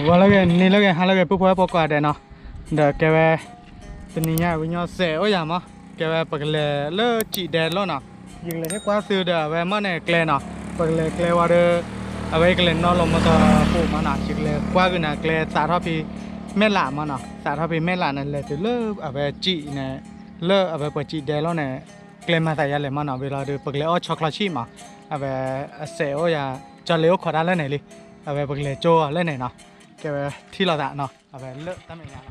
ဂီၤလၢအဂ့ၤ နံၤလၢအဂ့ၤ ဟါလၢအဂ့ၤ ပုၢ်ဖိဝဲၢ်ဖိကိးဂၤဒဲးနီၤ, ဒီးကဲဝဲ တနံၤညါဝံၤညီစဲးအိၣ်ယၤမး ကဲဝဲပကလဲၤလၢစံးဒဲလီၢ်နီၤ, ယကလဲၤဟ့ၣ်ကွၢ်သုဒီးအဝဲမီၢ်န့ၣ်ကျဲနီၤ, ပကလဲၤကျဲဝံၤဒီး အဝဲယကလဲၤနီၣ်လီၤမီၢ်သီဖိမးနီၤ, ယကလဲၤကွၢ်က့ၤနၤကျဲသးထီၣ်ဖဲမဲၢ်လးမးနီၤ, သးထီၣ်ဖဲမဲၢ်လးန့ၣ် လဲၤတုၤလၢအဝဲစံးန့ၣ် လၢအဝဲပှၤစံးဒဲလီၢ်န့ၣ် ကျဲမၤသးယၤလဲၣ်မးနီၤ, ဝံၤလီၤဒီး ပကလဲၤအီၣ်ဆီချီဆံးမး, အဝဲအစဲးအိၣ်ယၤ ကၠီလ့ၤအိၣ်ခိးတၢ်လၢန့ၣ်လံ, အဝဲပကလဲၤကၠိအီၤလၢန့ၣ်နီၤ, ကဲဝဲထံၣ်လိာ်သးနီၤ, အဝဲလၢတၢ်မဲာ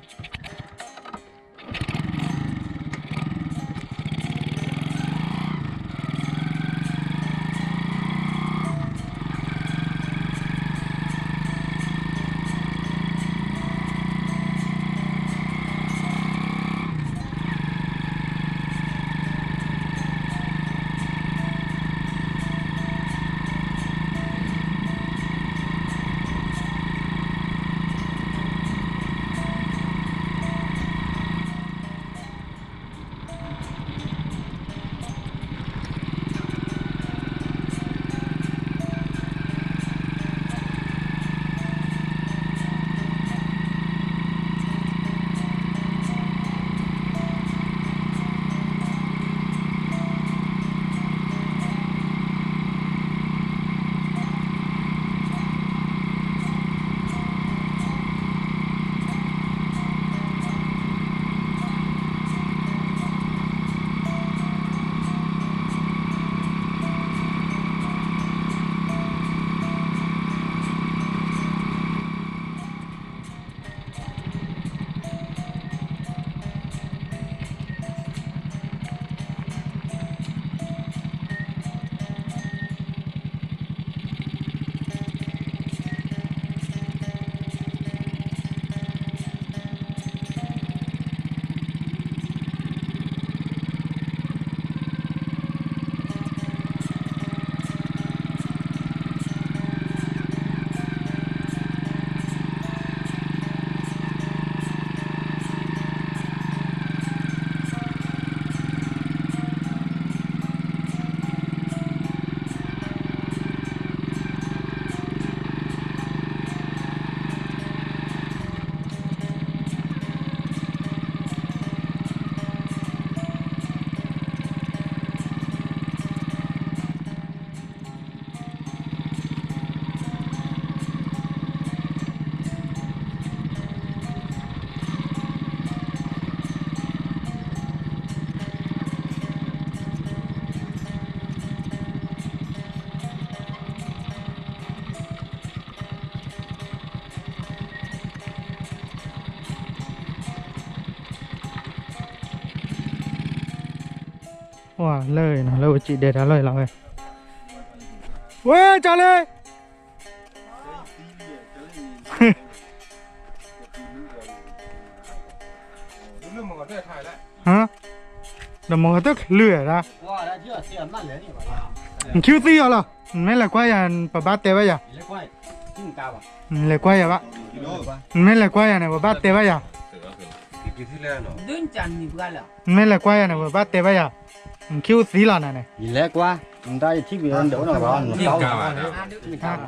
်ညါလီၤ. လၢ လၢပစံးဒဲတၢ်လီၢ်အံၤလီၤဝဲ, ဝဲကၢ်လံ, ဒီးမ့ၢ်ကတၢၢ်ချုးဒၣ်, နခံသံအီၤလီၤ, နမ့ၢ်လဲၤကွၢ်ယၤ ပဘၣ်တဲဘၣ်ယၤ, နလဲၤကွၢ်ယၤဘၣ်, နမ့ၢ်လဲၤကွၢ်ယၤန့ၣ် ပဘၣ်တဲဘၣ်ယၤ, နမ့ၢ်လဲၤကွၢ်ယၤန့ၣ် ပဘၣ်တဲဘၣ်ယၤ, နခံသံလီၤနၤန့ၣ်,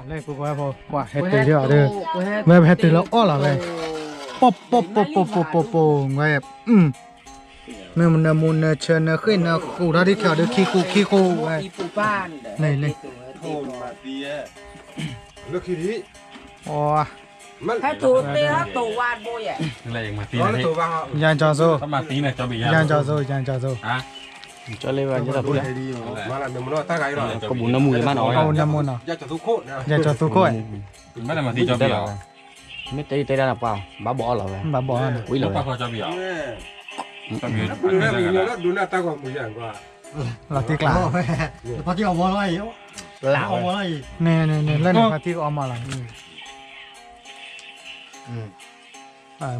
လၢပကဝဲဖိ ပှၤဟဲတုၤဒီး ဝဲပဟဲတုၤလၢအီၣ်လီၤဝဲ, ပိၢ်ပိၢ်ပိၢ်ပိၢ်ပိၢ်ပိၢ်, မ့ၢ်နၢမူနၢဆၢနၢဃ့ၢ်နၢဃူးထီၣ်ဒ်ခဲအီၤဒီးခံဃူခံဃူဝဲ, လၢခံဒံး, ဟဲတိၤတ့ၢ်ဟဲတိၤဝါဘိယဲၢ်, ယၤကၠီၤစိ, ယၤကၠီၤစိ, ယၤကၠီၤစိ, ကၠီၤလ့ဝဲ ယဲၢ်တၢ်ပူၤလၢ, ကဘူနၢမူလၢမးနီၤ, ကဘူနၢမူနီၤ, ယၤကၠီၤသူခိၣ်, မ့ၢ်တဲတဲဒၣ်နပှၤ, ဘၣ်ဘီအီၣ်လီၤဝဲ, ဘၣ်ဘီအီၣ်န့ၣ်, ဝံၤလီၤဝဲ, လီၤတံၢ်ကျါ, လၢနဖါတံၢ်အီမီၢ်လီၤ, မ့ၢ်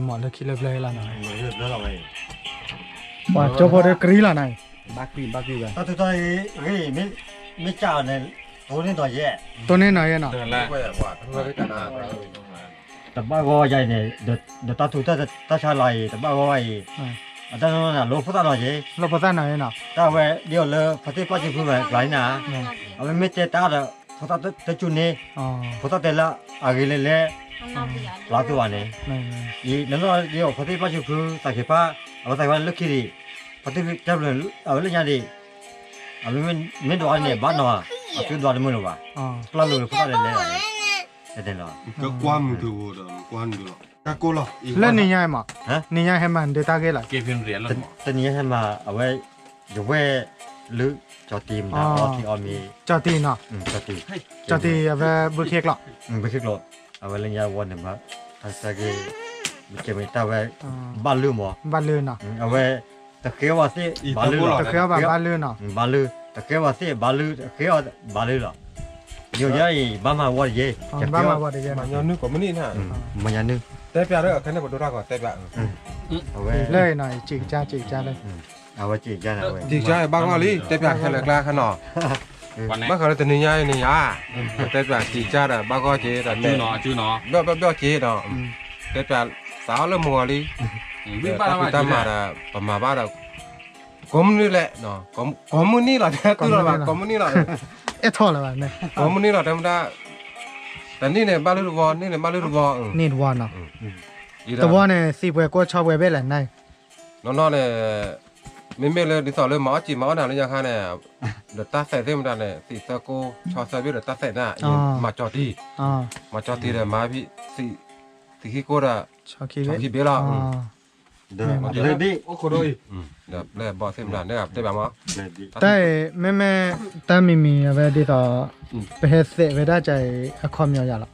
လၢခံလၢပျၢၤလီၤနီၤ, ပှၤကၠိဖိဒီးကရံလီၤနီၤ, ဘၣ်ကွံာ်ဘၣ်ကွံာ်ဝဲ, တၢ်ထူၣ်တၢ်ဂ့ၤ, မ့ၢ်ကၢ်န့ၣ်, တိၢ်န့ၢ်နီၤယဲ, တိၢ်န့ၢ်နီၤယဲနီၤ, တဘၣ်ဂီၢ်ယၤအံၤန့ၣ်, ဒီးတၢ်ထူၣ်တၢ်ဆါလီၤအံၤ တဘၣ်ဂီၢ်ဘၣ်အံၤ, အတၢ်နီၢ်နီၢ်န့ၣ် လိၣ်ဖိသၣ်နီၤယဲ, လိၣ်ဖိသၣ်နီၤယဲနီၤ, တၢ်ဝဲဒ်အီၤလၢဖါတံၢ်ပၢ်စံဖုမးကျါအံၤနၤ, အဝဲမ့ၢ်တဲတၢ်ဒီး ဖိသၣ်တစူၢ်န့ၣ်, ဖိသၣ်တဲလၢအဂ့ၤလဲၣ်လဲၣ်, ပျၢ်သူၣ်ဘၣ်န့ၣ်, အံၤ နနီၢ်ယအိၣ်ဖီသ့ၣ်ဘၣ်ဆူဖု သးက့ၤဖး အဝဲသးက့ၤဖးလၢခံဒံး, ဖီသ့ၣ်ကၢ်ဖျၢၣ် အဝဲလၢညါဒံး, အမ့ၢ်ဒွးန့ၣ် ဘၣ်နီၤ, အသုဒွးတမုာ်လၢၤဘၣ်, ပျၢ်လိာ်လၢဖိသၣ်လဲၣ်လဲၣ်, တဲလီၤ, လၢနံၤညါမး, နံၤညါဟဲမၤဒၣ်တၢ်ဂ့ၢ်လီၤ, တနံၤညါဟဲမၤအဝဲ ယဝဲၢ်လၢ ကၠီၤတံၢ်မတၤ အီထံအီမ့ၤ, ကၠီၤတံၢ်နီၤ, ကၠီၤတံၢ်, ကၠီၤတံၢ်အဝဲဘုခ့ကျိး, ဘုခ့ကျိး, အဝဲလၢညါဝီန့ၣ်မး, တၢ်ဂ့ၢ်, မ့ၢ်တၢ်ဝဲ, ဘၣ်လုၢ်မး, ဘၣ်လုၢ်နီၤ, အဝဲ, တဃဲဝဲသ့ၣ်ဘၣ်လုၢ်လီၤ, တဃဲဝဲဘၣ်လုၢ်နီၤ, ဘၣ်လုၢ်, တဃဲဝဲသ့ၣ်ဘၣ်လုၢ်, တဃဲဝဲဘၣ်လုၢ်လီၤ, ယိယါအံၤ ဘၣ်မၤဝီတယဲၢ်, ဘၣ်မၤဝီတယဲၢ်, မၤညီနုၢ်ကိးမုၢ်နံၣ်, မၤညီနုၢ်, တဲပျးဒီး ခဲန့ၣ်ပဒိတၢ်ဂီၤ တဲပျး, အဝဲ, လၢအံၤနီၤ စံးကစၢ် စံးကစၢ်လၢ, အဝဲစံးကစၢ်န့ၣ် အဝဲ, စံးကစၢ်ဘၣ်ဂီၢ်လံ တဲပျးခဲလၢာ်ကျါခါနီၤ, ဘၣ်ဃးလၢတနံၤညါအံၤန့ၣ်ယါ, တဲပျးစံးကစၢ်ဒီးဘၣ်ဂီၢ်က့ၤဒီး, ဘၣ်ဘၣ်က့ၤဒီး, တဲပျးသးအီၣ်လၢမိၢ်ဂီၤလံ, တၢ်ဖံးတၢ်မၤဒီး ပမၤဘၣ်ဒီး, ကိးမုၢ်နံၣ်လဲၣ်, ကိးမုၢ်နံၣ်လီၤ တဲတူၢ်လီၤဘၣ် ကိးမုၢ်နံၣ်လီၤ, အဲၣ်ထီၣ်လၢၤဘၣ်, ကိးမုၢ်နံၣ်လီၤ တဲမတၤ, တနံၣ်န့ၣ် ဘၣ်လုၢ်တဝီ နံၣ်န့ၣ် ဘၣ်လုၢ်တဝီ, နံၣ်တဝီနီၤ, တဝီန့ၣ် သံပှဲၤကိးဆီပှဲၤဘဲလဲၣ်န့ၣ်, နီၢ်နီၢ်န့ၣ်, မ့မ့ၢ်လၢဒ်သိးလၢမၤအီၣ်စံာ်မၤအီၣ်နၤလၢညါခါန့ၣ်, ဒီးတၢ်သဲးသ့ၣ်မတၤန့ၣ် သံးသၢကိး ဆီသၢဘ့ၣ်ဒီးတၢ်သဲးန့ၣ်, မၤကၠီၤတံၢ်, မၤကၠီၤတံၢ်ဒီးမၤဖံး, သံးခံကိးဒီး, ဆီခံဘ့ၣ်လီၤ, ဒီးပျဲၢ်ဘီၣ်သ့ၣ်မတၤန့ၣ် တဲဘၣ်မး, တၢ်အံၤ မ့မ့ၢ်, တၢ်မံၤမံၤအဝဲဒ်သိး, ပဟဲသဲးဝဲဒၣ်ကၢ်အံၤ အခီပညီယၤလီၤ,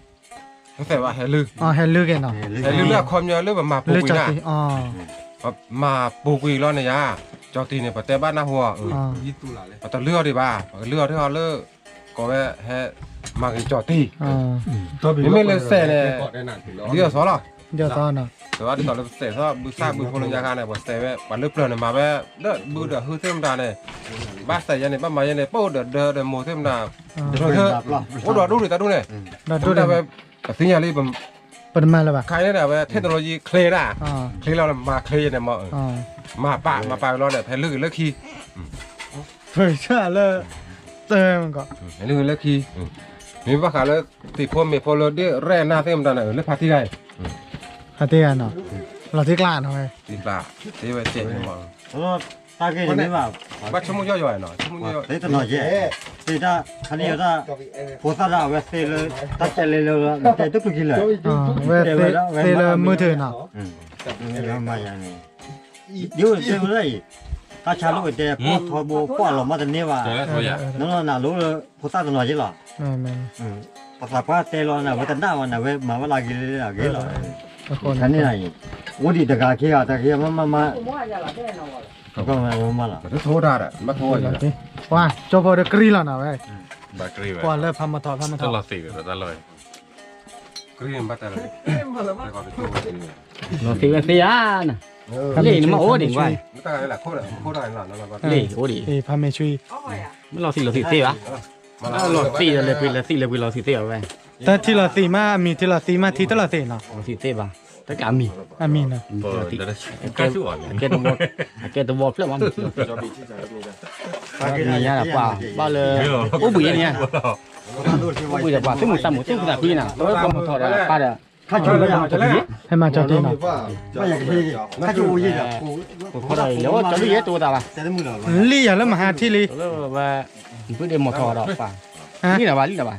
ဟဲသဲးဘၣ်ဟဲလုၢ်, ဟဲလုၢ်က့ၤနီၤ, ဟဲလုၢ်လၢအခီပညီလၢပမၤပူၤကွံာ်န့ၣ်, ပမၤပူၤကွံာ်လီၤန့ၣ်ယါ, ကၠီၤတံၢ်န့ၣ် ပတဲဘၣ်နၢ်ဟူအီၤ, ပတလုၢ်အီၤဒံးဘၣ် ပကလုၢ်အီၤထံၣ်အီၤလၢ, ကိးဝဲဟဲ, မၤက့ၤကၠီၤတံၢ်, မ့မ့ၢ်လၢသဲးန့ၣ်, ဒ်သိးလီၤ, ဒ်သိးလၢပသဲးသီၣ်ဘုသၣ်ဘုဖိလၢညါခါန့ၣ် ပသဲးဝဲ ပှၤလၢပျၢၤန့ၣ် မၤဝဲ, ဒီးဘုဒီးဟုသ့ၣ်မတၤန့ၣ်, ဘၣ်သဲးယဲန့ၣ် ဘၣ်မၤယဲန့ၣ် ပအိၣ်ဒီးဒၢဒီးမိၢ်သ့ၣ်မတၤ, အိၣ်ဒီးဒူၣ်ဒံးတၢ်ဒူၣ်န့ၣ်, ဒ်ဝဲ, ပသ့ၣ်ညါလံ, ပတမၤလၢၤဘၣ်, ခါန့ၣ်ဒၣ်ဝဲ technology ချ့ဒၣ်, ချ့လီၤမၤချ့ယဲန့ၣ်မး, မၤပာ်မၤပာ်ဝဲလီၤဒီး ဖဲလုၢ်ဂ့ၤလၢခံ ဖဲလၢ, တၢ်မကီ, လုၢ်ဂ့ၤလၢခံ, မ့ၢ်ဘၣ်ဃးလၢ, သံးဖိမ့ၢ်ဖိလၢဒ်ရဲၣ်နၢ်သ့ၣ်မတၤန့ၣ် လၢဖါတံၢ်ဂၤအံၤ, ဖါတံၢ်ဂၤနီၤ, လီၤတံၢ်ကျါနီၤဝဲ, တံၢ်ကျါ, တ့ဝဲစဲးန့ၣ်မး, တၢ်ဂ့ၢ်န့ၣ်မ့ၢ်ဘၣ်, ဘၣ်ဆိကမိၣ်ယီၢ်ယီၢ်နီၤ, ဆိကမိၣ်ယီၢ်ယီၢ်, သ့တနီၤယဲၢ်, သ့တၢ်, ခါန့ၣ်တၢ်, ဖိသၣ်ဒၣ်အဝဲသ့လၢ, တၢ်တဲလဲလၢ, တဲတပူၤက့ၤလၢ, ဝဲသ့လၢမုၢ်ထူၣ်နီၤ, မၤယၤန့ၣ် ဒ်ဝဲတဲဝဲဒၣ်အံၤ, တၢ်ဆါလိၣ်ဝဲတဲ ပီၣ်ထီဘိ ပီၣ်အလီၤမးတန့ၢ်ဘၣ်, နီၢ်နီၢ်နၤလိလၢဖိသၣ်တနီၤက့လီၤ, ပသးပှၢ်တဲလီၤနၤ ဝဲတနၣ်ဝဲနၤဝဲမၤဝဲလၢအဂ့ၤလၢအဂ့ၤလီၤ, ခါန့ၣ်အံၤ, အိၣ်ဒံးတဂၤခံဂၤ တၢ်ခံဂၤမးမးမး, မးလီၤ, ကၠီဖိဒီးကရံလီၤနၤဝဲ, ပှၤလၢဖးမထီၣ်ဖးမထီၣ် လီၤသ့ၣ်ဝဲသ့ဧါ, လ့ၣ်နမ့ၢ်အိၣ်ဒံးဝဲ, လ့ၣ်အိၣ်ဒံး, ဖးမ့ၢ်ဆူ, မ့ၢ်လီၤသံးလီၤသံးသ့ဘၣ်, လီၤသံးလီၤသံးသ့ဘၣ်ဝဲ, တၢ်ထံၣ်လီၤသံးမး အမံၤထံလီၤသံးမး ထံထီၣ်လီၤသံးနီၤ, လီၤသံးသ့ဘၣ်, တကးမံၤ, အမံၤနီၤ, အကဲတဝီဖျၢၣ်မး, မံၤညါပှၤဘၣ်လၢ, အိၣ်ဘှံးန့ၣ်, အိၣ်ဘှံးဒီးပှၤသူၣ်မုာ်သးမုာ်သူၣ်ခုသးခုနီၤ ပှၤမၤထီၣ်ဒီးပၢ်ဒီး, ဟဲမၤကၠီၤတံၢ်နီၤ, ပခိၣ်ဒီးလဲၤအိၣ်ကၠီၤတံၢ်ယဲတအိၣ်သးဘၣ်, လံယၤလၢမဟါထံၣ်လံ, လံနၤဘၣ်လံနၤဘၣ်,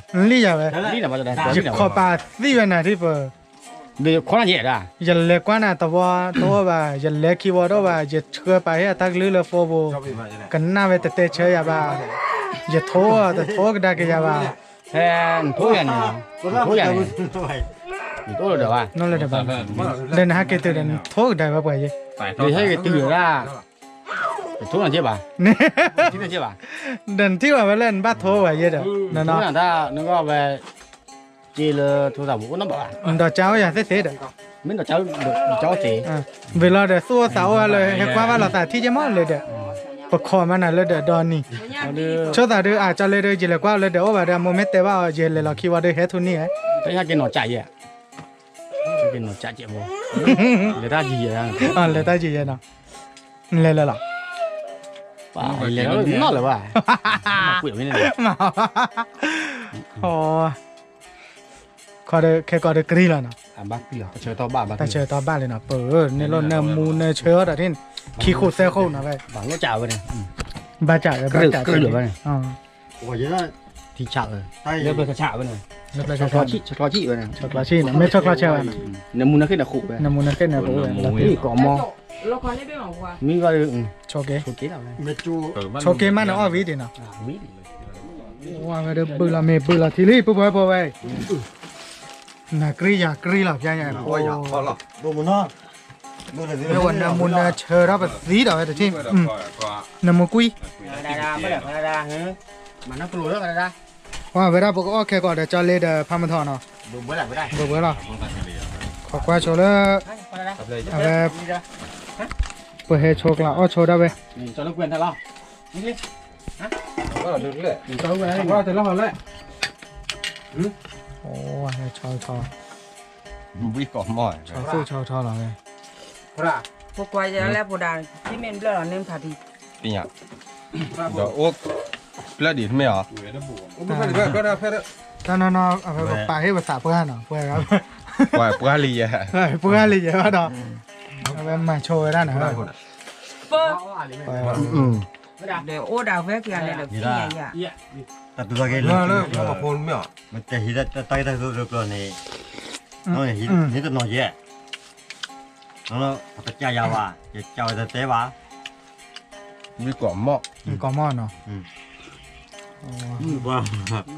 လံယၤဝဲ, ယခီၣ်ပာ်သံဝဲနၤထံၣ်ပၢၤ ယလဲၤကွၢ်နၤတဝီတအိၣ်ဘၣ်, ယလဲၤခံဝီတအိၣ်ဘၣ်, ယဆှၢပာ်ဟ့ၣ်အတၢ်ကလုၢ်လၢ phone ပူၤ, ကနၣ်ဝဲတတဲဆၢယၤဘၣ်, ယထိတထိကဒါက့ၤယၤဘၣ်, နထိယၤန့ၣ်, နထိယၤန့ၣ်, နတအိၣ်လၢၤဒီးဘၣ်, နအိၣ်လၢၤဒီးဘၣ်, ဒီးနဟဲက့ၤတုၤဒီး နထိကဒါဝဲပှၤယဲ, နဟဲက့ၤတုၤဒီး နထိနၤက့ဘၣ်, ဒီးနထံၣ်ဘၣ်ဝဲလၢနဘၣ်ထိဝဲယဲဒီး, နဂီၢ်ဝဲ က့လၢထိသၣ်ပူၤအိၣ်နီတဘျီဘၣ်, ဒီးကၢအိၣ်ယၤသ့ၣ်သ့ၣ်ဒီး, မ့ၢ်ဒီးကၢအိၣ်သ့ၣ်, ဝံၤလီၤဒီးသူၣ်အိၣ်သးအိၣ်လၢဟဲကွၢ်ဘၣ်လိာ်သးထံၣ်က့မးလၢဒီး, ပခိးမးနၤလၢဒီးဒီနံၤ, ဆိသးဒုး အကၢလၢဒုး ယလဲၤကွၢ်လၢဒီးအိၣ်ဘၣ်ဒီး အမိၢ်မ့ၢ်တဲဘၣ်အီၤ ယလဲၤလီၤခံဝီဒီးဟဲထူၣ်န့ၢ်ဧါ, တၢ်ဟဲက့ၤနီၤကၢယဲ, က့ၤနီၤကၢကဲဖိ, လဲၤတၢ်ယံာ်ယဲ, လဲၤတၢ်ယံာ်ယဲနီၤ, လဲၤလၢလီၤ, လဲၤလၢနီၢ်လၢၤဘၣ်, မၤ, အိ ခဲကီးဒီးကရံလီၤနီၤ, တၢ်ဆၢကတီၢ်ဘၣ်လံနီၤ, ပန့ၢ်လီၤနၢမူနၢဆၢအီၤဒီး ခံခိၣ်သၢခိၣ်နီၤဝဲ, ဘၣ်စးဝဲ, ဘၣ်စးဝဲ, ထံဆးဝဲ, လၢပျၢၤဆးဝဲန့ၣ်, ဆဲးချီဆံၣ်ဝဲန့ၣ်, မ့ၢ်ဆီချီဆဲးဝဲ, နမူနၢ်ဃ့ၢ်န့ၣ်ဃိးဝဲ, နမူနၢ်ဃ့ၢ်န့ၣ်ဃိးဝဲ, မ့ၢ်ဘၣ်ဒီး, ဆိက့, ဆိက့မးန့ၣ်အီၣ်ဝံၤဒံးနီၤ, ဝဲဒၣ်ဘုၣ်လီၤမ့ၢ်ဘုၣ်လီၤထံလံ ပှၤပှၤဝဲ, နၤကရံယၤကရံလီၤ ဖျါညါ, မ့ၢ်ဝဲနၢမူနၢဆၢထီၣ်ပသံဒီးဝဲတထံၣ်, နမူကွံ, ဝဲဒၣ်ပကအီၣ်ခဲကီးဒီးကၠီလ့ဒီးဖးမထီၣ်နီၤ, ဘှဲဘှဲလီၤ, ခိးကွၢ်ဆိလၢ, အဝဲ, ပဟဲဆိကျါအီၣ်ဆိဒၣ်ဝဲ ဝံၣ်ကိးမီၢ်, ဆီသူၣ်ဆီထီလီၤဝဲ, ဖိခွါယဲလၢဖိဒါ, ထံမ့ၢ်ဘျၢၣ်လီၤန့ၣ်ဖးထံ, သ့ၣ်ညါ, ဒီးအိၣ်, ဘျၢၣ်ဒံးတမ့ၢ်အီၤ, တၢ်နီၢ်နီၢ် အဝဲပပာ်ဟ့ၣ်ပသးပှၢ်နီၤ, ပှၢ်, ပှၢ်လံယဲ, ပှၢ်လံယဲဘၣ်ဒီး, အဝဲမၤဆိဝဲဒၣ်န့ၣ်, ဒီးအိၣ်ဒၣ်ဝဲက့ၤန့ၣ်ဒီး, တၢ်တူၢ်သီက့ၤလၢ, လၢ, မ့ၢ်တဟံးတၢ်ကတၢၢ်ကျိၤန့ၣ်, န့ၣ်တနီၤယဲ, ပတကးယၤဘၣ်, ယကးဝဲတတဲဘၣ်, မ့ၢ်ကိးမီၢ်, မ့ၢ်ကိးမီၢ်နီၤ, မ့ၢ်ပှ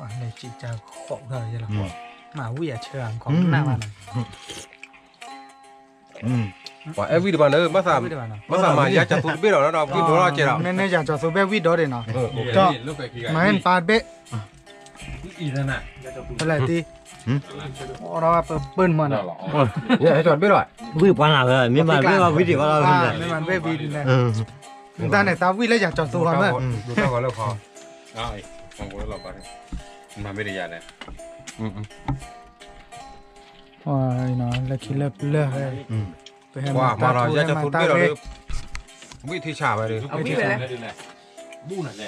ၤ လဲၤစံးတၢ်ဃိးထီၣ်ယဲလီၤ, မၤဝံၣ်အဆၢအကီးနၢ်ဘၣ်နီၤ, ပှၤအဲၣ်ဝံၣ်တဘၣ်န့ၣ်, ဘၣ်သးမၤယၤကၠီၤသူတဘ့ၣ်ဒီး ဒီးဝံၣ်ဒိၣ်ထီၣ်ကဲဒီး, မ့ၢ်န့ၢ်ယၤကၠီၤသူဘ့ၣ်ဝံၣ်ဒိၣ်ဒံးနီၤ, မၤဟ့ၣ်နပၢ်တဘ့ၣ် ဖဲလဲၣ်တံၢ်, အိၣ်ဒီးပပၢၢ်နမီၢ်န့ၣ်, ဝံၣ်ပှၤနၤဝဲ မ့ၢ်မၤတဘ့ၣ်ဝံၣ်ဒံးဝဲလီၤ, မ့ၢ်မၤတဘ့ၣ်ဝံၣ်ဒံးန့ၣ်, တၢ်န့ၣ် တၢ်ဝံၣ်လၢယၤကၠီၤသူလီၤမ့ၢ်, မၤမ့ၢ်တယၤန့ၣ်, လၢခံလၢပျၢၤ, ပှၤမၤလီၤယၤကၠီၤသူတဘ့ၣ်ဒီး, ဝံၣ်ထံဆးဝဲဒီး, ပှၤဒုးတၢ်လၢ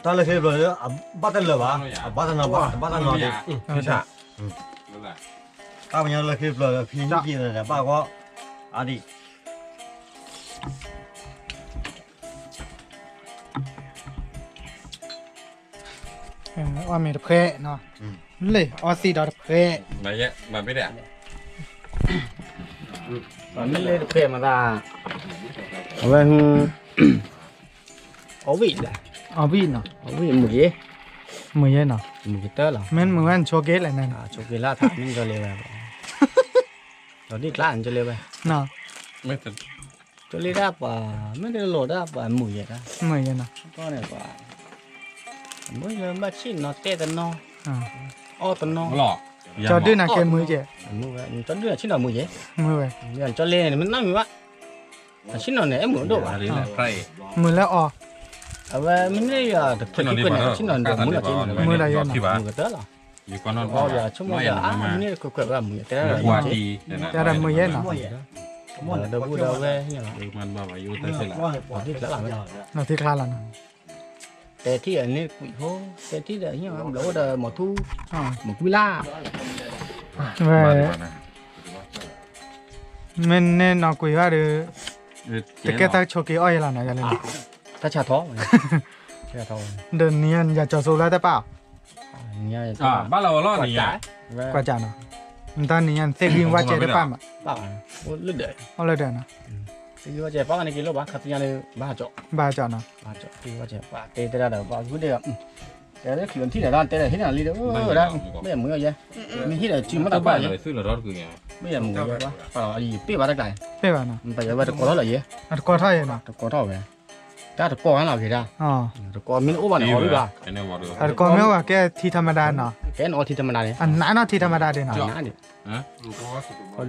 ခံလၢပျၢၤ, အဘၣ်တလၢာ်ဘၣ်, အဘၣ်တနီၤဘၣ်, အဘၣ်တနီၤဒံး, ထံဆး, တၢ်ပညိၣ်လၢခံလၢပျၢၤ ဖံဟံၣ်က့ၤန့ၣ် ဘၣ်ဂီၢ်, အါဒံး အီၣ်မ့ၤတဖှဲးနီၤ, လ့ၣ်အီၣ်သံဒီးတဖှဲး, မ့ၢ်လ့ၣ်တဖှဲးမး, အဝဲ, အီၣ်ဝံၣ်, အီၣ်ဝံၣ်နီၤ, အီၣ်ဝံၣ်မုာ်ယဲ, မုာ်ယဲနီၤ, မုာ်ကတၢၢ်လီၤ, မ့ၢ်မုာ်ဝဲနဆိက့ၤလဲၣ်န့ၣ်, ဆိက့ၤလၢထးမ့ၢ်ကလ့ဝဲ, ဒီးဒ်ကျါနကလ့ဝဲ, ကလ့ဒၣ်ပှၤ, မ့ၢ်တလိၣ်ဒၣ်ပှၤမုာ်ယဲဒၣ်, မုာ်ယဲနီၤ, မုာ်လၢဘၣ်ဆ့ၣ်နီၤတဲတနီၤ, အီၣ်တနီၤ, ကၠီဒုၣ်နၤကဲမုာ်ယဲ, ကၠီဒုၣ်နၤဆ့ၣ်နီၤမုာ်ယဲ, မုာ်ဝဲ, ကၠီလ့န့ၣ် မ့ၢ်နီတမံၤဘၣ်, အဆ့ၣ်နီၤန့ၣ် အဲၣ်မုာ်ဒိၣ်ဘၣ်, မုာ်လၢအီၤ, အဝဲမ့ၢ်န့ၢ်ယၤတခွဲးခံခွဲးန့ၣ် အဆ့ၣ်နီၤန့ၣ် မုာ်လီၤက့, မုာ်လီၤယဲနီၤ, မုာ်ကတၢၢ်လီၤ, အီၣ်ယၤဆိကမိၣ်ဒီး အါ မ့ၢ်န့ၢ်တခွဲးခွဲးဝဲမုာ်ယဲ, တဲဒၣ်မုာ်ယဲနီၤ, ဒီးဘူးဒီးဝဲန့ၣ်လီၤ, လီၤထံကျါလီၤနီၤ, တဲထံၣ်န့ၣ်ကွံာ်ဖိ, တဲထံၣ်ဒီး ဘျီအိၣ်ဒီးမီၤထူ, မီၤကွံလၢ် ဝဲ, မ့ၢ်န့ၢ်နီၢ်ကွံာ်ဘၣ်ဒီး, တကဲတၢ်ဆိးက့ၤအီၣ်ယဲလီၤနီၤ, တၢ်ဆါထီ, ဒီးနံၤညါယၤကၠီၤစိလၢတပၣ်, ဘၣ်လီၤဝဲလီၤနံၤညါ, ကွၢ်ကၢ်နီၤ, နတၢ်နံၤညါနသ့ၣ်ဂံၢ်ဝါစဲးတပၣ်မး, အိၣ်လၢဒၢး, သ့ၣ်ဂံၢ်ဝါစဲးပၣ်န့ၣ်က့ၤလီၤဘၣ် ခါဆူညါန့ၣ် ဘၣ်ကၠီ, ဘၣ်ကၠီနီၤ, သ့ၣ်ဂံၢ်ဝါစဲးပၣ်တဲတၢ်ဒီး ဘၣ်ဂုၢ်ဒဲး တဲလၢခံလီၤထံၣ်န့ၣ် တဲလၢဟံၣ်န့ၣ်လံဒီး ဝဲဒၣ် မ့ၢ်ယမုာ်ယဲ, မ့ၢ်ဟံၣ်ဒီးစုမ့ၢ်တၢ်ဘၣ်ယဲ, မ့ၢ်ယမုာ်ယဲ, ပ့ၢ်ဘၣ်တၢ်ကျါ, ပ့ၢ်ဘၣ်နီၤ, ပယဝဲတကိးထီၣ်လီၤယဲ, တကိးထီၣ်ယဲနီၤ, တကိးထီၣ်ဝဲ, တၢ်တကိးဝဲလီၤက့ၤတၢ်, တကိးမ့ၢ်အိၣ်ဘၣ်န့ၣ် အီၤဒုၣ်ဘၣ်, တကိးမ့ၢ်အိၣ်ဘၣ်ကဲထံထမဒါနီၤ, ကဲနအီထံထမဒါန့ၣ်, အနးနီၤထံထမဒါဒ်နီၤ, အီၤ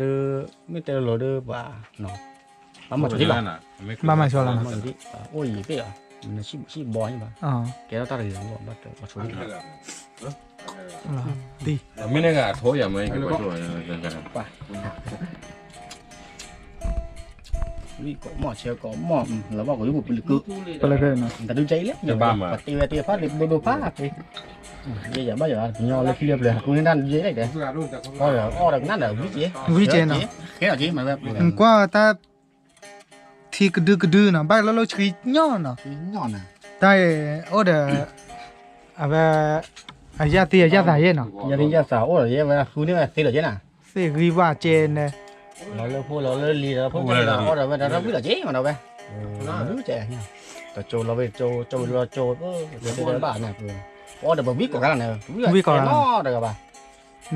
ဒုး, မ့ၢ်တဲလီၤလီၤဒီးပှၤ ဘၣ်မၤဆိလီၤ, ဘၣ်မၤဆိလီၤ, အိၣ်ယံၤသ့ၣ်လီၤ, နဆံၣ်ဘီန့ၣ်ဘၣ်, ကဲထီၣ်တၢ်တဂ့ၤလီၤ, ဘၣ်ဆိလီၤ, မ့ၢ်န့ၣ်ဂၤအထိယၤမ့ၢ်ကလၢၤ, ပှၤ, ဝံကိးမီၢ်ဆဲကိးမီၢ် လီၤဘၣ်ကိးယုၢ်ပူၤပူၤလၢကု ပလၢခဲနီၤ တဒုကဲအံၤလဲၣ် ပတ့ဝဲတ့ဖးတဒိဒိဖး ယဲယဘၣ်ယၤ ပညီလၢခံလၢပျၢၤဟးဃုန့ၢ်တၢ်ယဲလဲၣ်တဲ အီၣ်ဒီးကနၣ်ဒီးဝံက့ၤ ဝံက့ၤနီၤ ဃဲဒီးက့ၤမးဝဲ ကွၢ်တၢ် ထံကဒုကဒုနီၤ ဘၣ်လီၤလီၤဆှံညီနီၤ တၢ်အံၤအိၣ်ဒီး အဝဲ အယၣ်သံအယၣ်သးယဲနီၤ ယၣ်သံယၣ်သးအိၣ်ဒီးယဲဝဲဃုန့ၢ်ဝဲသ့လီၤယဲနီၤ သ့ၣ်ဂံၢ်ဘၣ်ကဲန့ၣ် လီၤလၢဖိလီၤလၢလံၤလီၤဖိလီၤ အီၣ်ဒီးဝဲဒီးဝံလီၤက့ၤမးဒီးဝဲ တကၠိလီၤဝဲတကၠိ ကၠိဝံလီၤကၠိ ဘၣ်န့ၣ် အီၣ်ဒီးပဝံကိးဂၤန့ၣ် ဝံကိးဂၤနီတဂၤဘၣ် ဒီး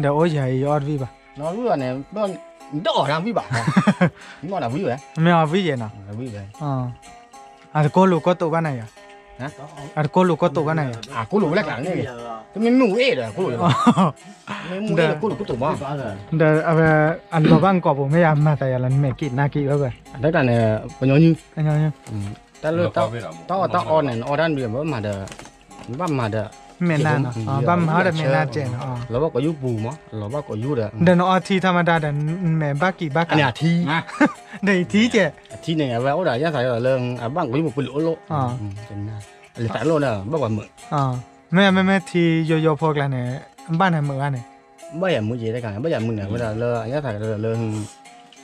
အိၣ်ယၤအံၤယအီၣ်တဝံဘၣ် လီၤဝံဘၣ်န့ၣ် ဒီးအီၣ်တၢ်ဝံဘၣ် မ့ၢ်အီၣ်တၢ်ဝံဝဲ မ့ၢ်အီၣ်ဝံယဲနီၤ ဝံဝဲ အတကိးလိာ်ကိးတိာ်ဘၣ်န့ၣ်ယၤ အတကိးလိာ်ကိးတိာ်ဘၣ်န့ၣ်ယၤ အကိးလိာ်ဝဲလၢကျါန့ၣ် တမ့ၢ်မ့ၣ်အူအ့ၣ်ဒီးကိးလိာ် မ့ၢ်မ့ၣ်အူအ့ၣ်ဒီးကိးလိာ်ကိးတိာ်မး ဒီးအဝဲ အလီၤဘၣ်ကိးပူၤ မ့ၢ်ယၤမၤသးယၤလီၤ နမဲာ်က့ၤနါက့ၤဝဲဝဲ အတၢ်န့ၣ် ပညီနုၢ် တၢ်လၢ တၢ်အီၣ်တၢ်အီန့ၣ် နအီၣ်တၢ်နုၢ် ဘၣ်မၤဒီး ဘၣ်မၤဒီး မဲာ်နါနီၤ ဘၣ်မၤဒီးမဲာ်နါကဲနီၤ လီၤဘၣ်ကိးယုၢ်ပူၤမး လီၤဘၣ်ကိးယုၢ်ဒီး ဒီးနအီထံထီမတၤဒီး မဲာ်ဘၣ်ကံၣ်ဘၣ်ကး အထံ ဒီးအထံကဲ အထံန့ၣ် အဝဲအိၣ်ဒီးယၣ်သးလၢ အဘၣ်ကိးယုၢ်ပူၤပူၤလၢအိၣ်လိၣ် လၢသးလိၣ်န့ၣ် ဘၣ်ပှၤမုာ် မ့ၢ်မ့မ့ၢ်ထံယိယိဖိကျါန့ၣ် ဘၣ်နၤမုာ်ဂၤန့ၣ် ဘၣ်ယၤမုာ်ကဲတခါန့ၣ် ဘၣ်ယၤမုာ်န့ၣ် ဝဲဒၣ်လၢအယၣ်သးလၢ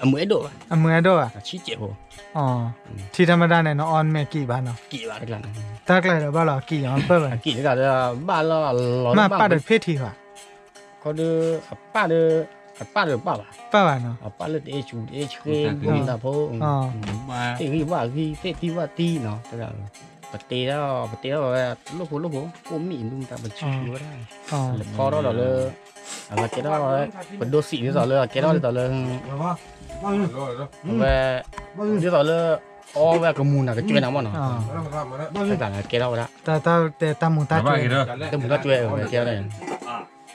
အမုာ်အဲၣ်ဒိၣ်ဘၣ် အမုာ်အဲၣ်ဒိၣ်ဘၣ် အဆံးကဲးဖိ ထံထီမတၤန့ၣ် နအီမဲာ်ကံၣ်ဘၣ်နီၤ ကံၣ်ဘၣ်တကျါန့ၣ် တၢ်ကျါဒီးဘၣ်လီၤကံၣ်အီၤပၢၢ်ဘၣ် အကံၣ်တကျါဒီး ဘၣ်လီၤ မ့ၢ်ပၢ်ဒီးဖ့ထံဘၣ် ခီဒီး အပၢ်ဒီး အပၢ်ဒီးပၢ်ဘၣ် ပၢ်ဘၣ်နီၤ အပၢ်လၢတအဲၣ်ဆူးတအဲၣ်ဆှ့ ဒ်တၢ်ဖိ သ့ၣ်ဂံၢ်ဘၣ်ဂံၢ် သ့ၣ်တံၢ်ဘၣ်တံၢ်နီၤ ပတဲထီၣ် ပတဲထီၣ်ဝဲ လိၣ်ဖိလိၣ်ဖိ ကိၣ်မံၣ်ဒူၣ်တၢ်ပဆူဝဲဒၣ် လဲၤဖီထီၣ်ဒီးလၢ အဝဲကဲထီၣ်ဝဲ ပဒိၣ်စံးဒ်သိးလၢ ကဲထီၣ်ဒ်သိးလၢ အဝဲ ဒ်သိးလၢ အီဝဲကမူၤနၤကကွဲနၤမ့ၢ်နီၤ ကဲထီၣ်ဝဲဒၣ် တၢ်မူၤတၢ်ကွဲ တၢ်မူၤတၢ်ကွဲဝဲကဲထီၣ် နဲ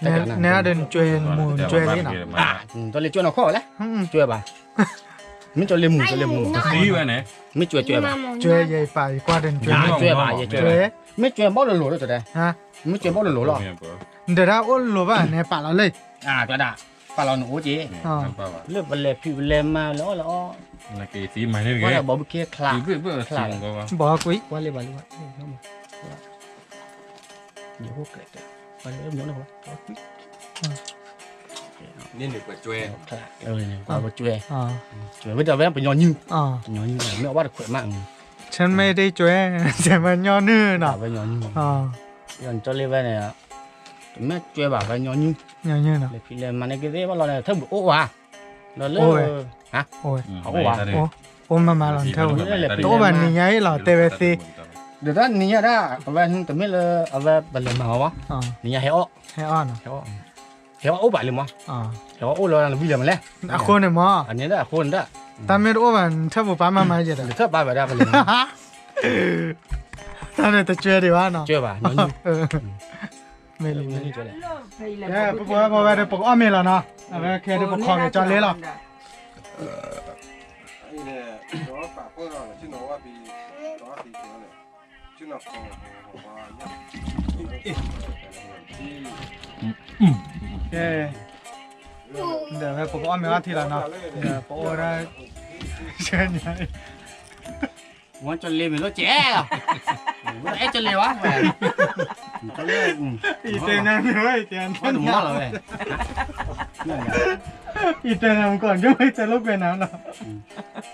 ဒၣ်နကွဲ မူၤနကွဲလံနီၤ ကၠီလ့ကွဲနီၤခီၣ်လဲၣ် ကွဲဘၣ် မ့ၢ်ကၠီလ့မူၤ ကၠီလ့မူၤ မ့ၢ်ကွဲကွဲဘၣ် ကွဲယဲပာ်ယကွၢ်ဒီးနကွဲ ကွဲ မ့ၢ်ကွဲဘၣ်လိၤလိၤလီၤ မ့ၢ်ကွဲဘၣ်လိၤလိၤလီၤ ဒီးဒၣ်အိၣ်လိၤဘၣ်န့ၣ် ပာ်လီၤလၢ ပာ်လီၤနအိၣ်က့ လၢပလဲၤဖံးပလဲၤမၤလၢအီၣ်လၢအီ ကွၢ်လၢဘီဘုခ့ချါ ချါ ဘီကွံာ် ကွၢ်လၢဘၣ်လၢ ကွၢ်ပကွဲ ကွဲဝဲဒီးဝဲပညီနုၢ် ပညီနုၢ် မ့ၢ်အီၣ်ဘၣ်တခွဲးမး ဆၢမ့ၢ်တကွဲ ဆၢမ့ၢ်ညီနုၢ်နီၤ ကၠီလ့ဝဲန့ၣ် တမ့ၢ်ကွဲဘၣ်ဝဲညီနုၢ် လဲၤဖံးလဲၤမၤန့ၢ်ကသ့ဘၣ်လီၤန့ၣ် ထၢၣ်ဘုးအိၣ်ဘၣ် ဒီးလၢ အိၣ်ဘၣ် အိၣ်မးမးလီၤ ထၢၣ်ဘုး တအိၣ်ဘၣ်နံၤညါအံၤလီၤ တဲဝဲသ့ ဒီးတၢ်နံၤညါဒၣ် အဝဲတမ့ၢ်လၢ အဝဲပလဲၤမၤအီၤဘၣ် နံၤညါဟဲအီၣ် ဟဲအီၣ်နီၤ ဟဲအီၣ်အိၣ်ဘၣ်လံမး ဟဲအီၣ်အိၣ်လီၤနဝံၤလၢမလဲၣ် အဃိန့ၣ်မး အန့ၣ်ဒၣ်အဃိန့ၣ်ဒၣ် တၢ်မ့ၢ်တအိၣ်ဘၣ် နထၢၣ်ပူၤပာ်မၤမၤယဲဒီး နထၢၣ်ပာ်ဝဲဒၣ်ပလဲၤမၤ တၢ်န့ၣ်တကွဲဒံးဘၣ်နီၤ ကွဲဘၣ် မ့ၢ်လံ ပပှၤဝဲဒီးပကအီၣ်မ့ၤလီၤနီၤ အဝဲခဲဒီးပခီက့ၤကၠီလ့လီၤ ကဲ ဒီးဝဲပကအီၣ်မ့ၤအီၣ်ထံလီၤနီၤ ဒီးပအိၣ်ဝဲဒၣ် ဆၢညါ ဝဲကၠီလ့မ့ၢ်လိၣ်ကဲလီၤ ဝဲအဲၣ်ကၠီလ့ဝဲ ကၠီလ့ အံၤတဲနၤမ့ၢ်ဝဲ အံၤတဲနၤ ဝဲတမီၢ်လီၤဝဲ အံၤတဲနၤမ့ၢ်ကီၢ် ဒိၣ်ဝဲတဲလိာ်ကွဲနၤလီၤ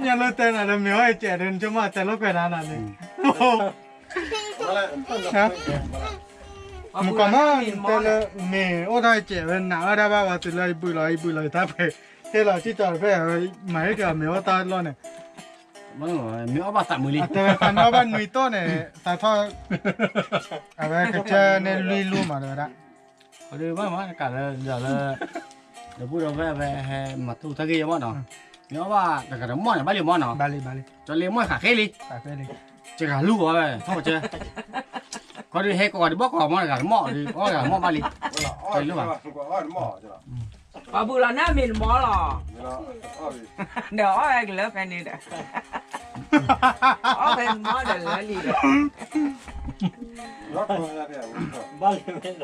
ညါလၢတဲနၤဒီးမ့ၢ်ဝဲကဲဒီး နဆိကမိၣ်တဲလိာ်ကွဲနၤနၤန့ၣ် မ့ၢ်ကီၢ်မး တဲလၢမ့ၢ်အိၣ်ထီၣ်ကဲဝဲနၤဝဲဒၣ်ဘၣ်ဝဲတုၤလၢယဘုးလီၤ ယဘုးလီၤယတၢ်ဖဲ ဟ့ၣ်လီၤစံၣ်ကၠီၣ်တဖျၢၣ် မၤဟ့ၣ်က့ၤအီၤမ့ၢ်အိၣ်တၢ်လီၢ်န့ၣ် မ့ၢ်အီၣ်ဘၣ်သးမုာ်လံ အတဲဝဲသးမ့ၢ်အီၣ်ဘၣ်နွံတိၢ်န့ၣ် သးထီၣ် အဝဲကစၢၢ်န့ၢ်လွံၢ်လိၢ်မးတဲဝဲဒၣ် အဒုးဘၣ်မးကးလၢဒီးလၢ ဒီပုၢ်ဒီဝဲၢ်ဝဲဟဲမၤထူၣ်တၢ်ဂ့ၢ်မးနီၤ မ့ၢ်အီၣ်ဘၣ်တဂၤတမီၢ်န့ၣ် ဘၣ်လံမးနီၤ ဘၣ်လံ ဘၣ်လံ ကၠီလ့မီၢ်ဃးဃ့လံ ဃးဃ့လံ စဂၤလူၢ်ဂီၤဝဲ ထီၣ်ကစၢၢ် ခီဒုးဟဲကိးဂၤဒုးဘီၣ်ကိးဂၤမး တဂၤတမီၢ်ဒုး အီၣ်တဂၤတမီၢ်ဘၣ်လံ ကၠီလ့မး ပှၤဘုးလီၤန့ၣ်မ့ၢ်တမီၢ်လီၤ ဒီးအီၣ်ဝဲကလၢဖဲန့ၣ်ဒီး အီၣ်ဖဲမီၢ်ဒီးလၢလံဒီး ဘၣ်လၢမဲဒီး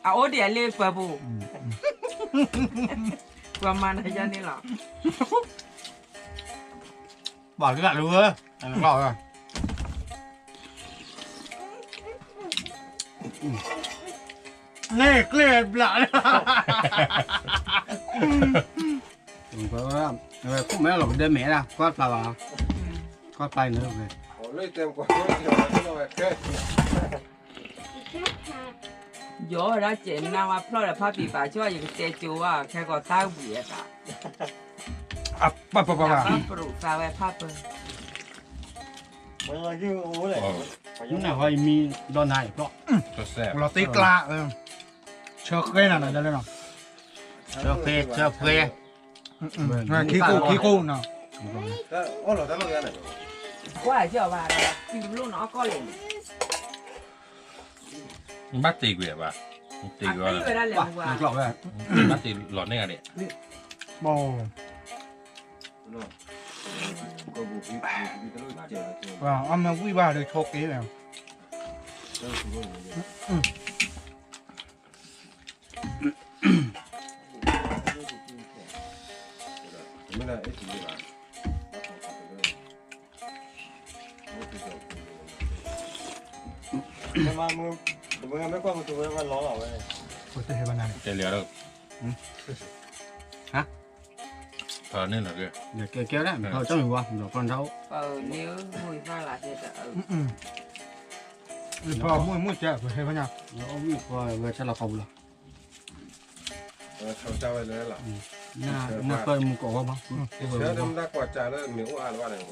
အအိၣ်ဒံးအလ့ပၢပူၤ ပှၤမၤနၤယါန့ၣ်လီၤ ဘၣ်လၢလၢဝဲ န့ၣ်ကျ့ဘျး ခိၣ်မဲလီၤကဒဲမဲာ်ဒၣ် ကွၢ်ပျၢ်ဘၣ် ကွၢ်ပျၢ်န့ၣ် ယီၤဒၣ်စဲးနါဝါဖျီၣ်ဒီးဖးပံၤပာ်ဆိ ယကတဲကၠိဘၣ် ခဲကီးသးဝံၤအသး ပၢ်ပၢ်ပၢ်ပၢ် ဘၣ်ပရူးသးဝဲဖးပၢ် နဟီမံဒီနၤအံၤ ဖျီၣ် လီၤတ့ကျါ ဆၢဃဲနၤနၤဒ်လဲၣ်နီၤ ဆၢဃဲ ဆၢဃဲ ခံကိၣ် ခံကိၣ်နီၤ ကွၢ်ကီဘၣ် တုၤလိၣ်နီၤအီၣ်ကီၢ်လဲၣ်န့ၣ် ဘၣ်တ့ကွံာ်ဘၣ် တ့ကွံာ်ဝဲ ဘၣ်တ့လီၤန့ၢ်ဂၤဒဲး အမ့ၢ်ဝံၣ်ဘၣ်ဒီးဆိက့ၤ မ့ၢ်ကွၢ်မုၢ်တဝဲဝဲလီၤလီၤဝဲ တဲလၢၤ ဟါ ဖးန့ၣ်လီၤကဲ ကဲကဲဒၣ် ဖးကၠီမ့ၢ်ဝါ ဒီးပှၤတၢ်အိၣ် ပှၤမုၢ်မုၢ်ကဲ ပှၤဟဲဖဲညါ အီၣ်ဝံၣ်ပှၤဝဲဆဲလီၤခီပူၤလီၤ နပၢ်မူကိးဝဲမး ဆၢတမတၤကွၢ်စးလၢမ့ၢ်အိၣ်အါလၢၤဘၣ်န့ၣ်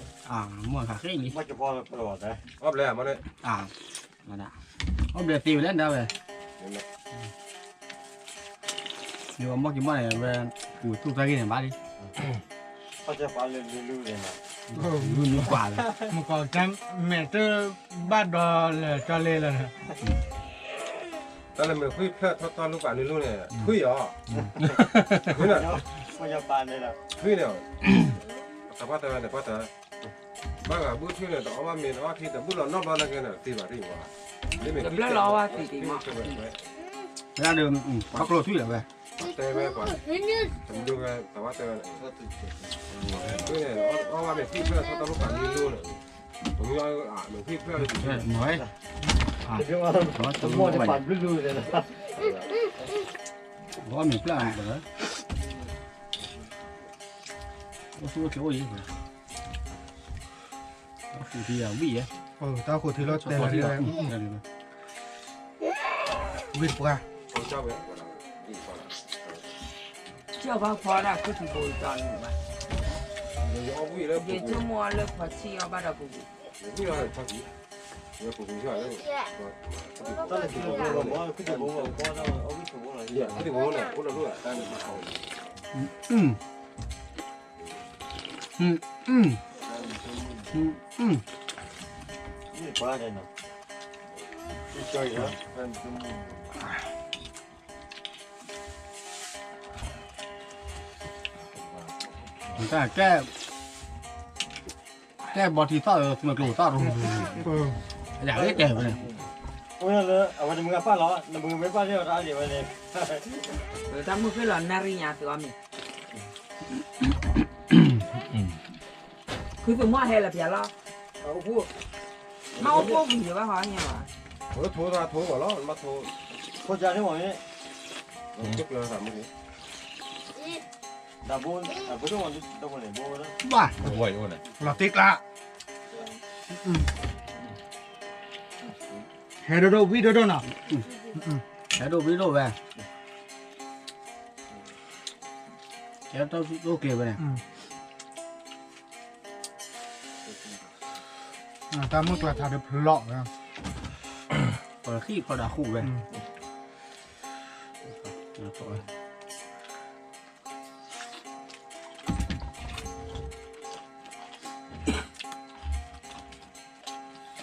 မ့ၢ်ခးဃ့လံ အီၣ်ဘျဲၣ်မးန့ၣ် အီၣ်ဘျဲၣ်သ့ဝဲလဲၣ်ဒၣ်ဝဲ ယဝဲမီၢ်က့ၤမီၢ်န့ၣ် ဝဲ ပူၤထူၣ်သၢဂ့ၢ်န့ၣ်ဘၣ်လံ လူနုကွၢ်လၢ မုၢ်ကီၢ်ကဲမဲာ်တၢ်ဘၣ်ဒီးလဲၤကၠီလ့လၢ တၢ်လၢမ့ၢ်ဃုဖျၢၣ်ထီၣ်ထီၣ်လူၢ်ပာ်နုၤလူၢ်န့ၣ် ထွံၣ်အီၤ ထွံၣ်န့ၣ် ထွံၣ်န့ၣ် တပှၢ်တၢၢ်န့ၣ် ပှၢ်တၢၢ် ဘၣ်ဂၤဘုထွံၣ်န့ၣ် တအီၣ်ဘၣ်မ့ၤတအီၣ်ထံတဘုလီၤနီတဘျီနာ်က့န့ၣ် သံဘၣ်သံဘၣ် လၢမ့ၢ်တဘျီလီၤအီၣ်ဘၣ်သံဒံးမး ဘၣ်ဒီး ပှၤကျိၣ်ထွံၣ်လီၤဝဲ တဲဝဲပှၤ တမုၢ်ဝဲ သဝီတဲဝဲန့ၣ် အီၣ်ဘၣ်မ့ၢ်ဃုဖျၢၣ်ထီၣ်ထီၣ်လူၢ်ပာ်နုၤလူၢ်န့ၣ် ပမ့ၢ်အီၣ်မ့ၢ်ဃုဖျၢၣ်လၢတမ့ၢ် တမ့ၢ်ပာ်ဘျုးလူၢ်န့ၣ် အီၣ်မ့ၢ်ဖျၢၣ်န့ၣ် အိၣ်ဆူၣ်အိၣ်ချ့အိၣ်အံၤ တၢ်ဃိထံဝံၣ်ယဲ တၢ်ဃိထံလီၤတဲာ်လံ ဝံၣ်တပှၢ် ကၠီဘၣ်ဖီဒၣ်ခုၣ်ထံဘိတၢ်နုာ်ဘၣ် ယဆိကမိၣ်လၢဖီထံအီၤဘၣ်ဒီးပူၤပူၤ ကဲ ကဲဘီထံသီၣ်မ့ၢ်ကျိၤသီၣ်ရူ ယၤလၢတဲဝဲန့ၣ် အဝဲတမုၢ်ဂၤပၢ်လီၤ နမုၢ်ဂၤမ့ၢ်ပၢ်န့ၣ်အီၤတၢ်အါဒံးဝဲန့ၣ် တၢ်မုၢ်ဃ့လီၤနၣ်ရံၣ်ညါသုအီၤမ့ၢ် ခုသုးမီၢ်ဟဲလၢပျၢၤလီၤ မ့ၢ်အိၣ်ဖှိၣ်ဝံၤလၢဘၣ်ဟီညါဘၣ် ထိသးထိဂီၤလီၤ မ့ၢ်ထိ ခိၣ်ကၢ်န့ၣ်မ့ၢ်န့ၣ် ဘၣ် လီၤတ့ကျါ ဟဲဒိၣ်ဝံၣ်ဒိၣ်ဒိၣ်နီၤ ဟဲဒိၣ်ဝံၣ်ဒိၣ်ဝဲ ဟဲဒိၣ်ဝံၣ်ဒိၣ်ဝဲန့ၣ် တၢ်မုၢ်ကျါထါဒီးဖျီၣ်ဝဲ ပှၤဟံၣ်ဖီဒီးဟူးဝဲ နအီၣ်မ့ၤန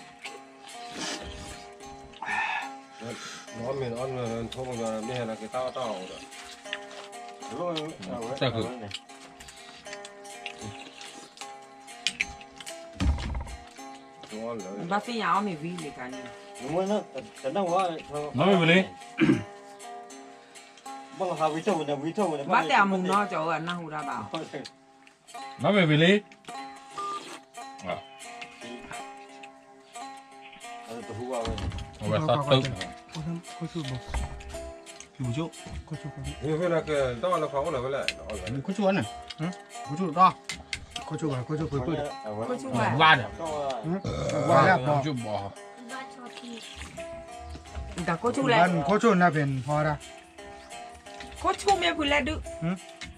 အီၣ်နထိၣ်မယီၤမ့ၢ်ဟဲလီၤက့ၤတၢ်အီၣ်တၢ်အီဒီး တၢ်ဃုာ် တၢ်ဃုာ် တ�ၢ်ဃုာ် ဘၣ်သ့ၣ်ညါအီၣ်မ့ၤဝံၤလံခါန့ၣ်, နီၢ်မ့ၢ်ဝံၤလံ, ဘၣ်တဲအမူနီၢ်ကၠီၤဝဲအနၢ်ဟူတၢ်ဘၣ်, နီၢ်မ့ၢ်ဝံၤလံ, အဝဲသီတု, ခိၣ်ဆူၣ်န့ၣ်, ဝါဒီး, ဝါဒီး, တၢ်ခိၣ်ဆူၣ်လဲၣ်, ခိၣ်ဆူၣ်နၢ်ဖဲန့ၣ်ဖီဒၣ်, ခိၣ်ဆူၣ်မ့ၢ်ဖုလဲၣ်ဒုး,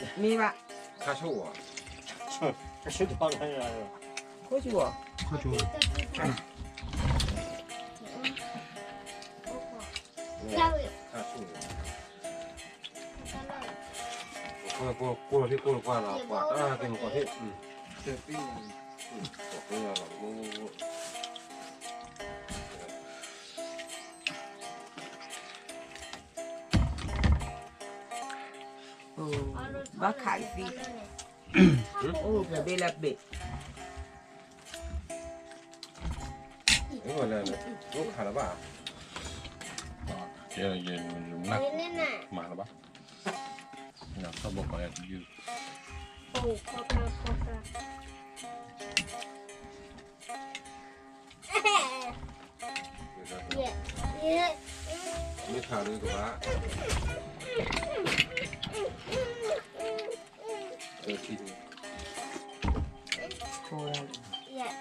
မ့ၢ်ဘၣ်, ခိၣ်ဆူၣ်, ခိၣ်ဆူၣ်, ဘၣ်ခးကသံၣ်, အိၣ်ဖဲဘ့ၣ်လၢဘ့ၣ်, အိၣ်ခးလၢၤဘၣ်, မၤလၢၤဘၣ်, ထီၣ်ဘီကီးယၤတယုၢ်, မ့ၢ်ခ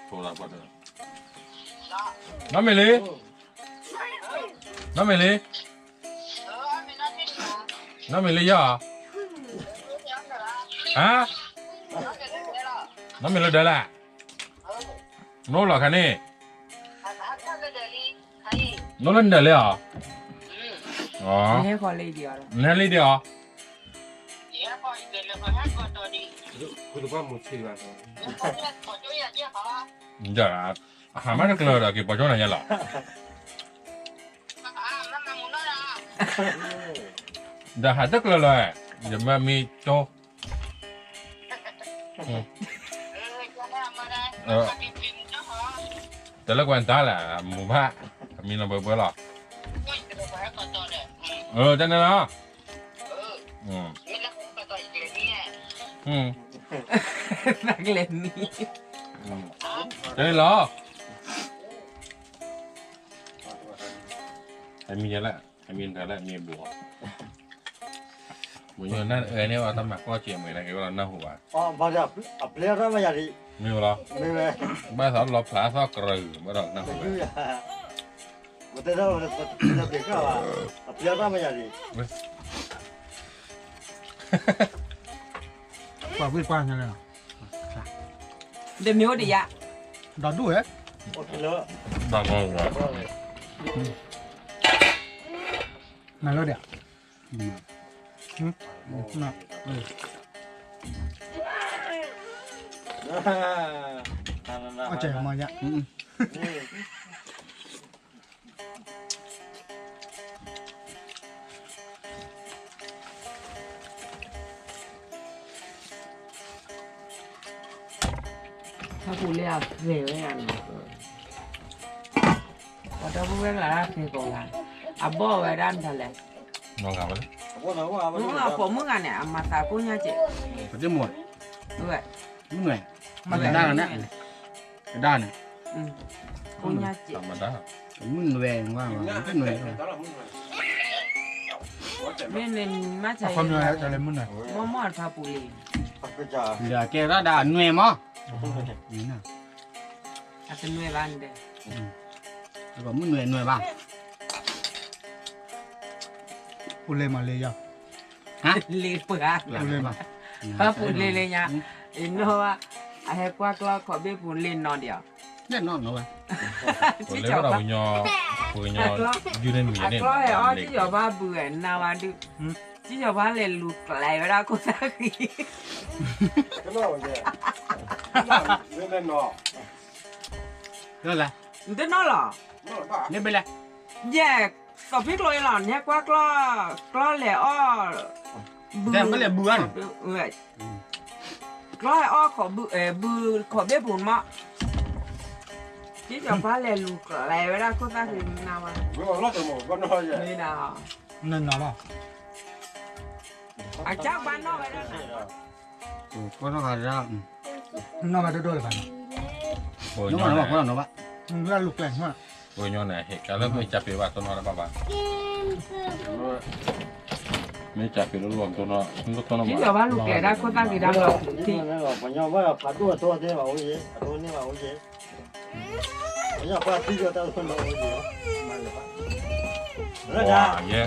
းလၢကဘၣ်, နီၢ်မ့ၢ်လံ, နီၢ်မ့ၢ်လံ, နီၢ်မ့ၢ်လံယီၤ, ဟါ, နီၢ်မ့ၢ်လၢဒၢးလဲၣ်, နအိၣ်လီၤခါန့ၣ်, နအိၣ်လၢနဒၢးလံဧါ, နဟဲလံဒံးဧါ, အဟးမးတကျၢၤဒီးက့ၤပှၤကၠိနၤယဲလီၤ, ဒီးဟးတကျၢၤလီၤ, ယမ့ၢ်မ့ၢ်ကၠိ တၢ်လၢကွၢ်တၢ်လဲၣ်, မူဘၣ်, အမံၤလီၤဘှဲဘှဲလီၤ, တၢ်န့ၣ်လီၤ, တၢ်န့ၣ်လီၤ, အမံၤလဲၣ်, အမံၤတၢ်လၢအမံၤဘူး, ဘူးညိၣ်နၢ်အၢန့ၣ် အတၢ်မၤကီၢ်စဲးမ့ၢ်န့ၣ် ကဲဝဲလီၤနၢ်ဟူဘၣ်, အပျဲၢ်ထီၣ်မယၤဒံး, မ့ၢ်ဝဲလီၤ, ဘၣ်သးလီၤဖျးသီၣ်ကရၢၢ် ဘၣ်ဒီးနၢ်ဟူဘၣ်, ပတဘျ့းကၢ်ဘၣ်, အပျဲၢ်ထီၣ်မယၤဒံး, ပှၤဝံၣ်ပှၢ်ညါလဲၣ်, တမ့ၢ်အိၣ်တယါ, ဒီဒူၣ်ဝဲ, မၤလီၤဒံး, အီၣ်စဲးမၤယါ, ထီၣ်ပူၤလၢအဃဲၤဝဲဒၣ်န့ၣ်, ပှၤဒီပုၢ်ဝဲၢ်ကျါတၢ်ဃဲၤကိးဂၤ, အဘီၣ်ဝဲဒၣ်မတၤလဲၣ်, ပိာ်မုၣ်ဂၤန့ၣ် အမၤသးကိၢ်ညါကဲး, ပတမ့ၢ်, မုၢ်နွဲၣ်, မုၢ်နွဲၣ်, ကဒါန့ၣ်, ကိၢ်ညါကဲး, မုၢ်နွဲၣ်, မ့ၢ်န့ၣ်မၤစၢၤ, မ့ၢ်မီၢ်ထီၣ်ပူၤလံ, ကဲထီၣ်ဒၣ်အနွဲၣ်မး, အတနွဲၣ်ဘၣ်န့ၣ်, မုၢ်နွဲၣ်နွဲၣ်ဘၣ်, ပူၤလ့ၤမးလ့ၤယၤ, လ့ၤပှၤ, ပူၤလ့ၤလ့ၤညါ, အနီၢ်ဘၣ်, အဟဲကွၢ်ကျီခီၣ်ဘ့ၣ်ပူၤလ့ၤနီၢ်ဒံး, လ့ၤနီၢ်နီၢ်ဝဲ, ပကညီ, ပကညီ, အကျီဟဲအီၣ်ကၠံၣ်စီၤပၤဘုးနၤဝဲဒုး, ကၠံၣ်စီၤပၤလဲၤလူၤကျဲဝဲဒၣ်ခိၣ်သၣ်ဃံ, နတနီၢ်လီၤ, ယဲၢ်, ကီၢ်ဖံးကျိအံၤလီၤ နဟဲကွၢ်ကျီ, ကျီလဲၤအီၣ်, ဘုး, ကျီဟဲအီၣ်, ဘုးခီၣ်ဘ့ၣ်ပူၤမး, ယကၠီၤပှၤလဲၤလူၤကျဲဝဲဒၣ်ခိၣ်သၣ်ဃံနၤဝဲ, မ့ၢ်ဒၣ်, နနီၤလီၤ, အကၢ်ပှၤနီၣ်ဝဲဒၣ်နၤ, ပှၤနီၣ်ဂၤဒၣ်, နီၣ်ဂၤဒိၣ်ဒိၣ်လၢၤဘၣ်နီၤ, နီၣ်ဘၣ်နီၣ်ဘၣ်, ပှၤနီၣ်ဘၣ်, လူၤကျဲ, ပှၤကညီန့ၣ် ဟ့ၣ်ကလၢမ့ၢ်ကၢ်ပ့ၤဘၣ်တနီၣ်တဘၣ်ဘၣ်, မ့ၢ်ကၢ်ပ့ၤလၢလီၢ်တနီၣ်, ယကၠီၤပှၤလူၤကျဲဒၣ်ခိၣ်သၣ်ဃံဒၣ်လီၤ, ပှၤကညီဘၣ်ဒီးဖးဒိၣ်အသိးသ့ဘၣ်အိၣ်ယဲ, အသိးန့ၢ်ဘၣ်အိၣ်ယဲ ပှၤသံကွၢ်တၢ်ဖိနီၤအိၣ်ယဲ,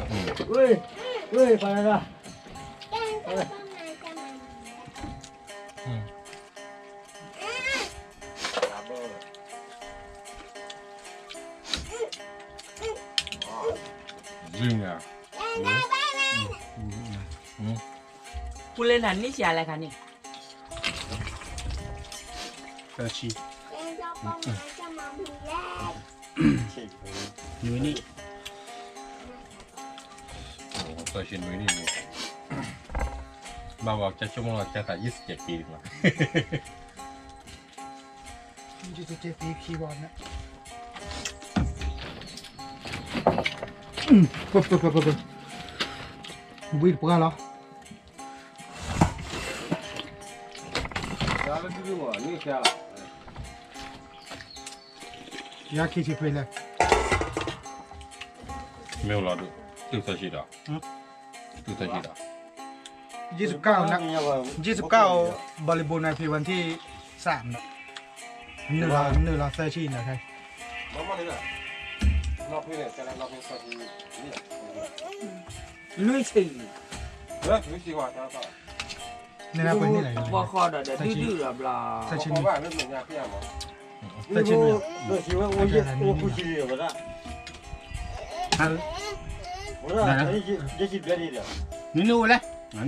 ဝဲ, ဝဲ, ပှၤတဂၤ, ပူၤလၢနၤနံၣ်ဆံးလဲၣ်ခါန့ၣ်, သၢဆံ, နွံနံၣ်, သၢဆံနွံနံၣ်န့ၣ်, ဘၣ်ဝဲကၢ်ဆိကမိၣ်လီၤကၢ်သးယဲၢ်ဆံကဲးပ့ၤလီၤ, ယဲၢ်ဆံကဲးပ့ၤခံဘၣ်န့ၣ်, ဝံတပှၢ်လီၤ. ယၤခံဆံခွံလဲၣ်, မ့ၢ်လီၤဒုး, တုၤသၢဆံဒီး, တုၤသၢဆံဒီး, ယ့ၣ်စကၢ်, ယ့ၣ်စကၢ်, ဘီလံဘိန့ၣ်ဖံးဝဲထံၣ်, စး, နုာ်လီၤသၢဆံန့ၣ်, လွံၢ်ဆံ, န့ၣ်လၢပှဲၤန့ၣ်လဲၣ်, ဘီဃီဒီးဒုးဒုးဒီးဘျီ, သၢဆံနွံ, သၢဆံနွံ, နွံနံၣ်အိၣ်လဲၣ်, သၢဆံနွံနီၤ, နွံနံၣ်အိၣ်ဝ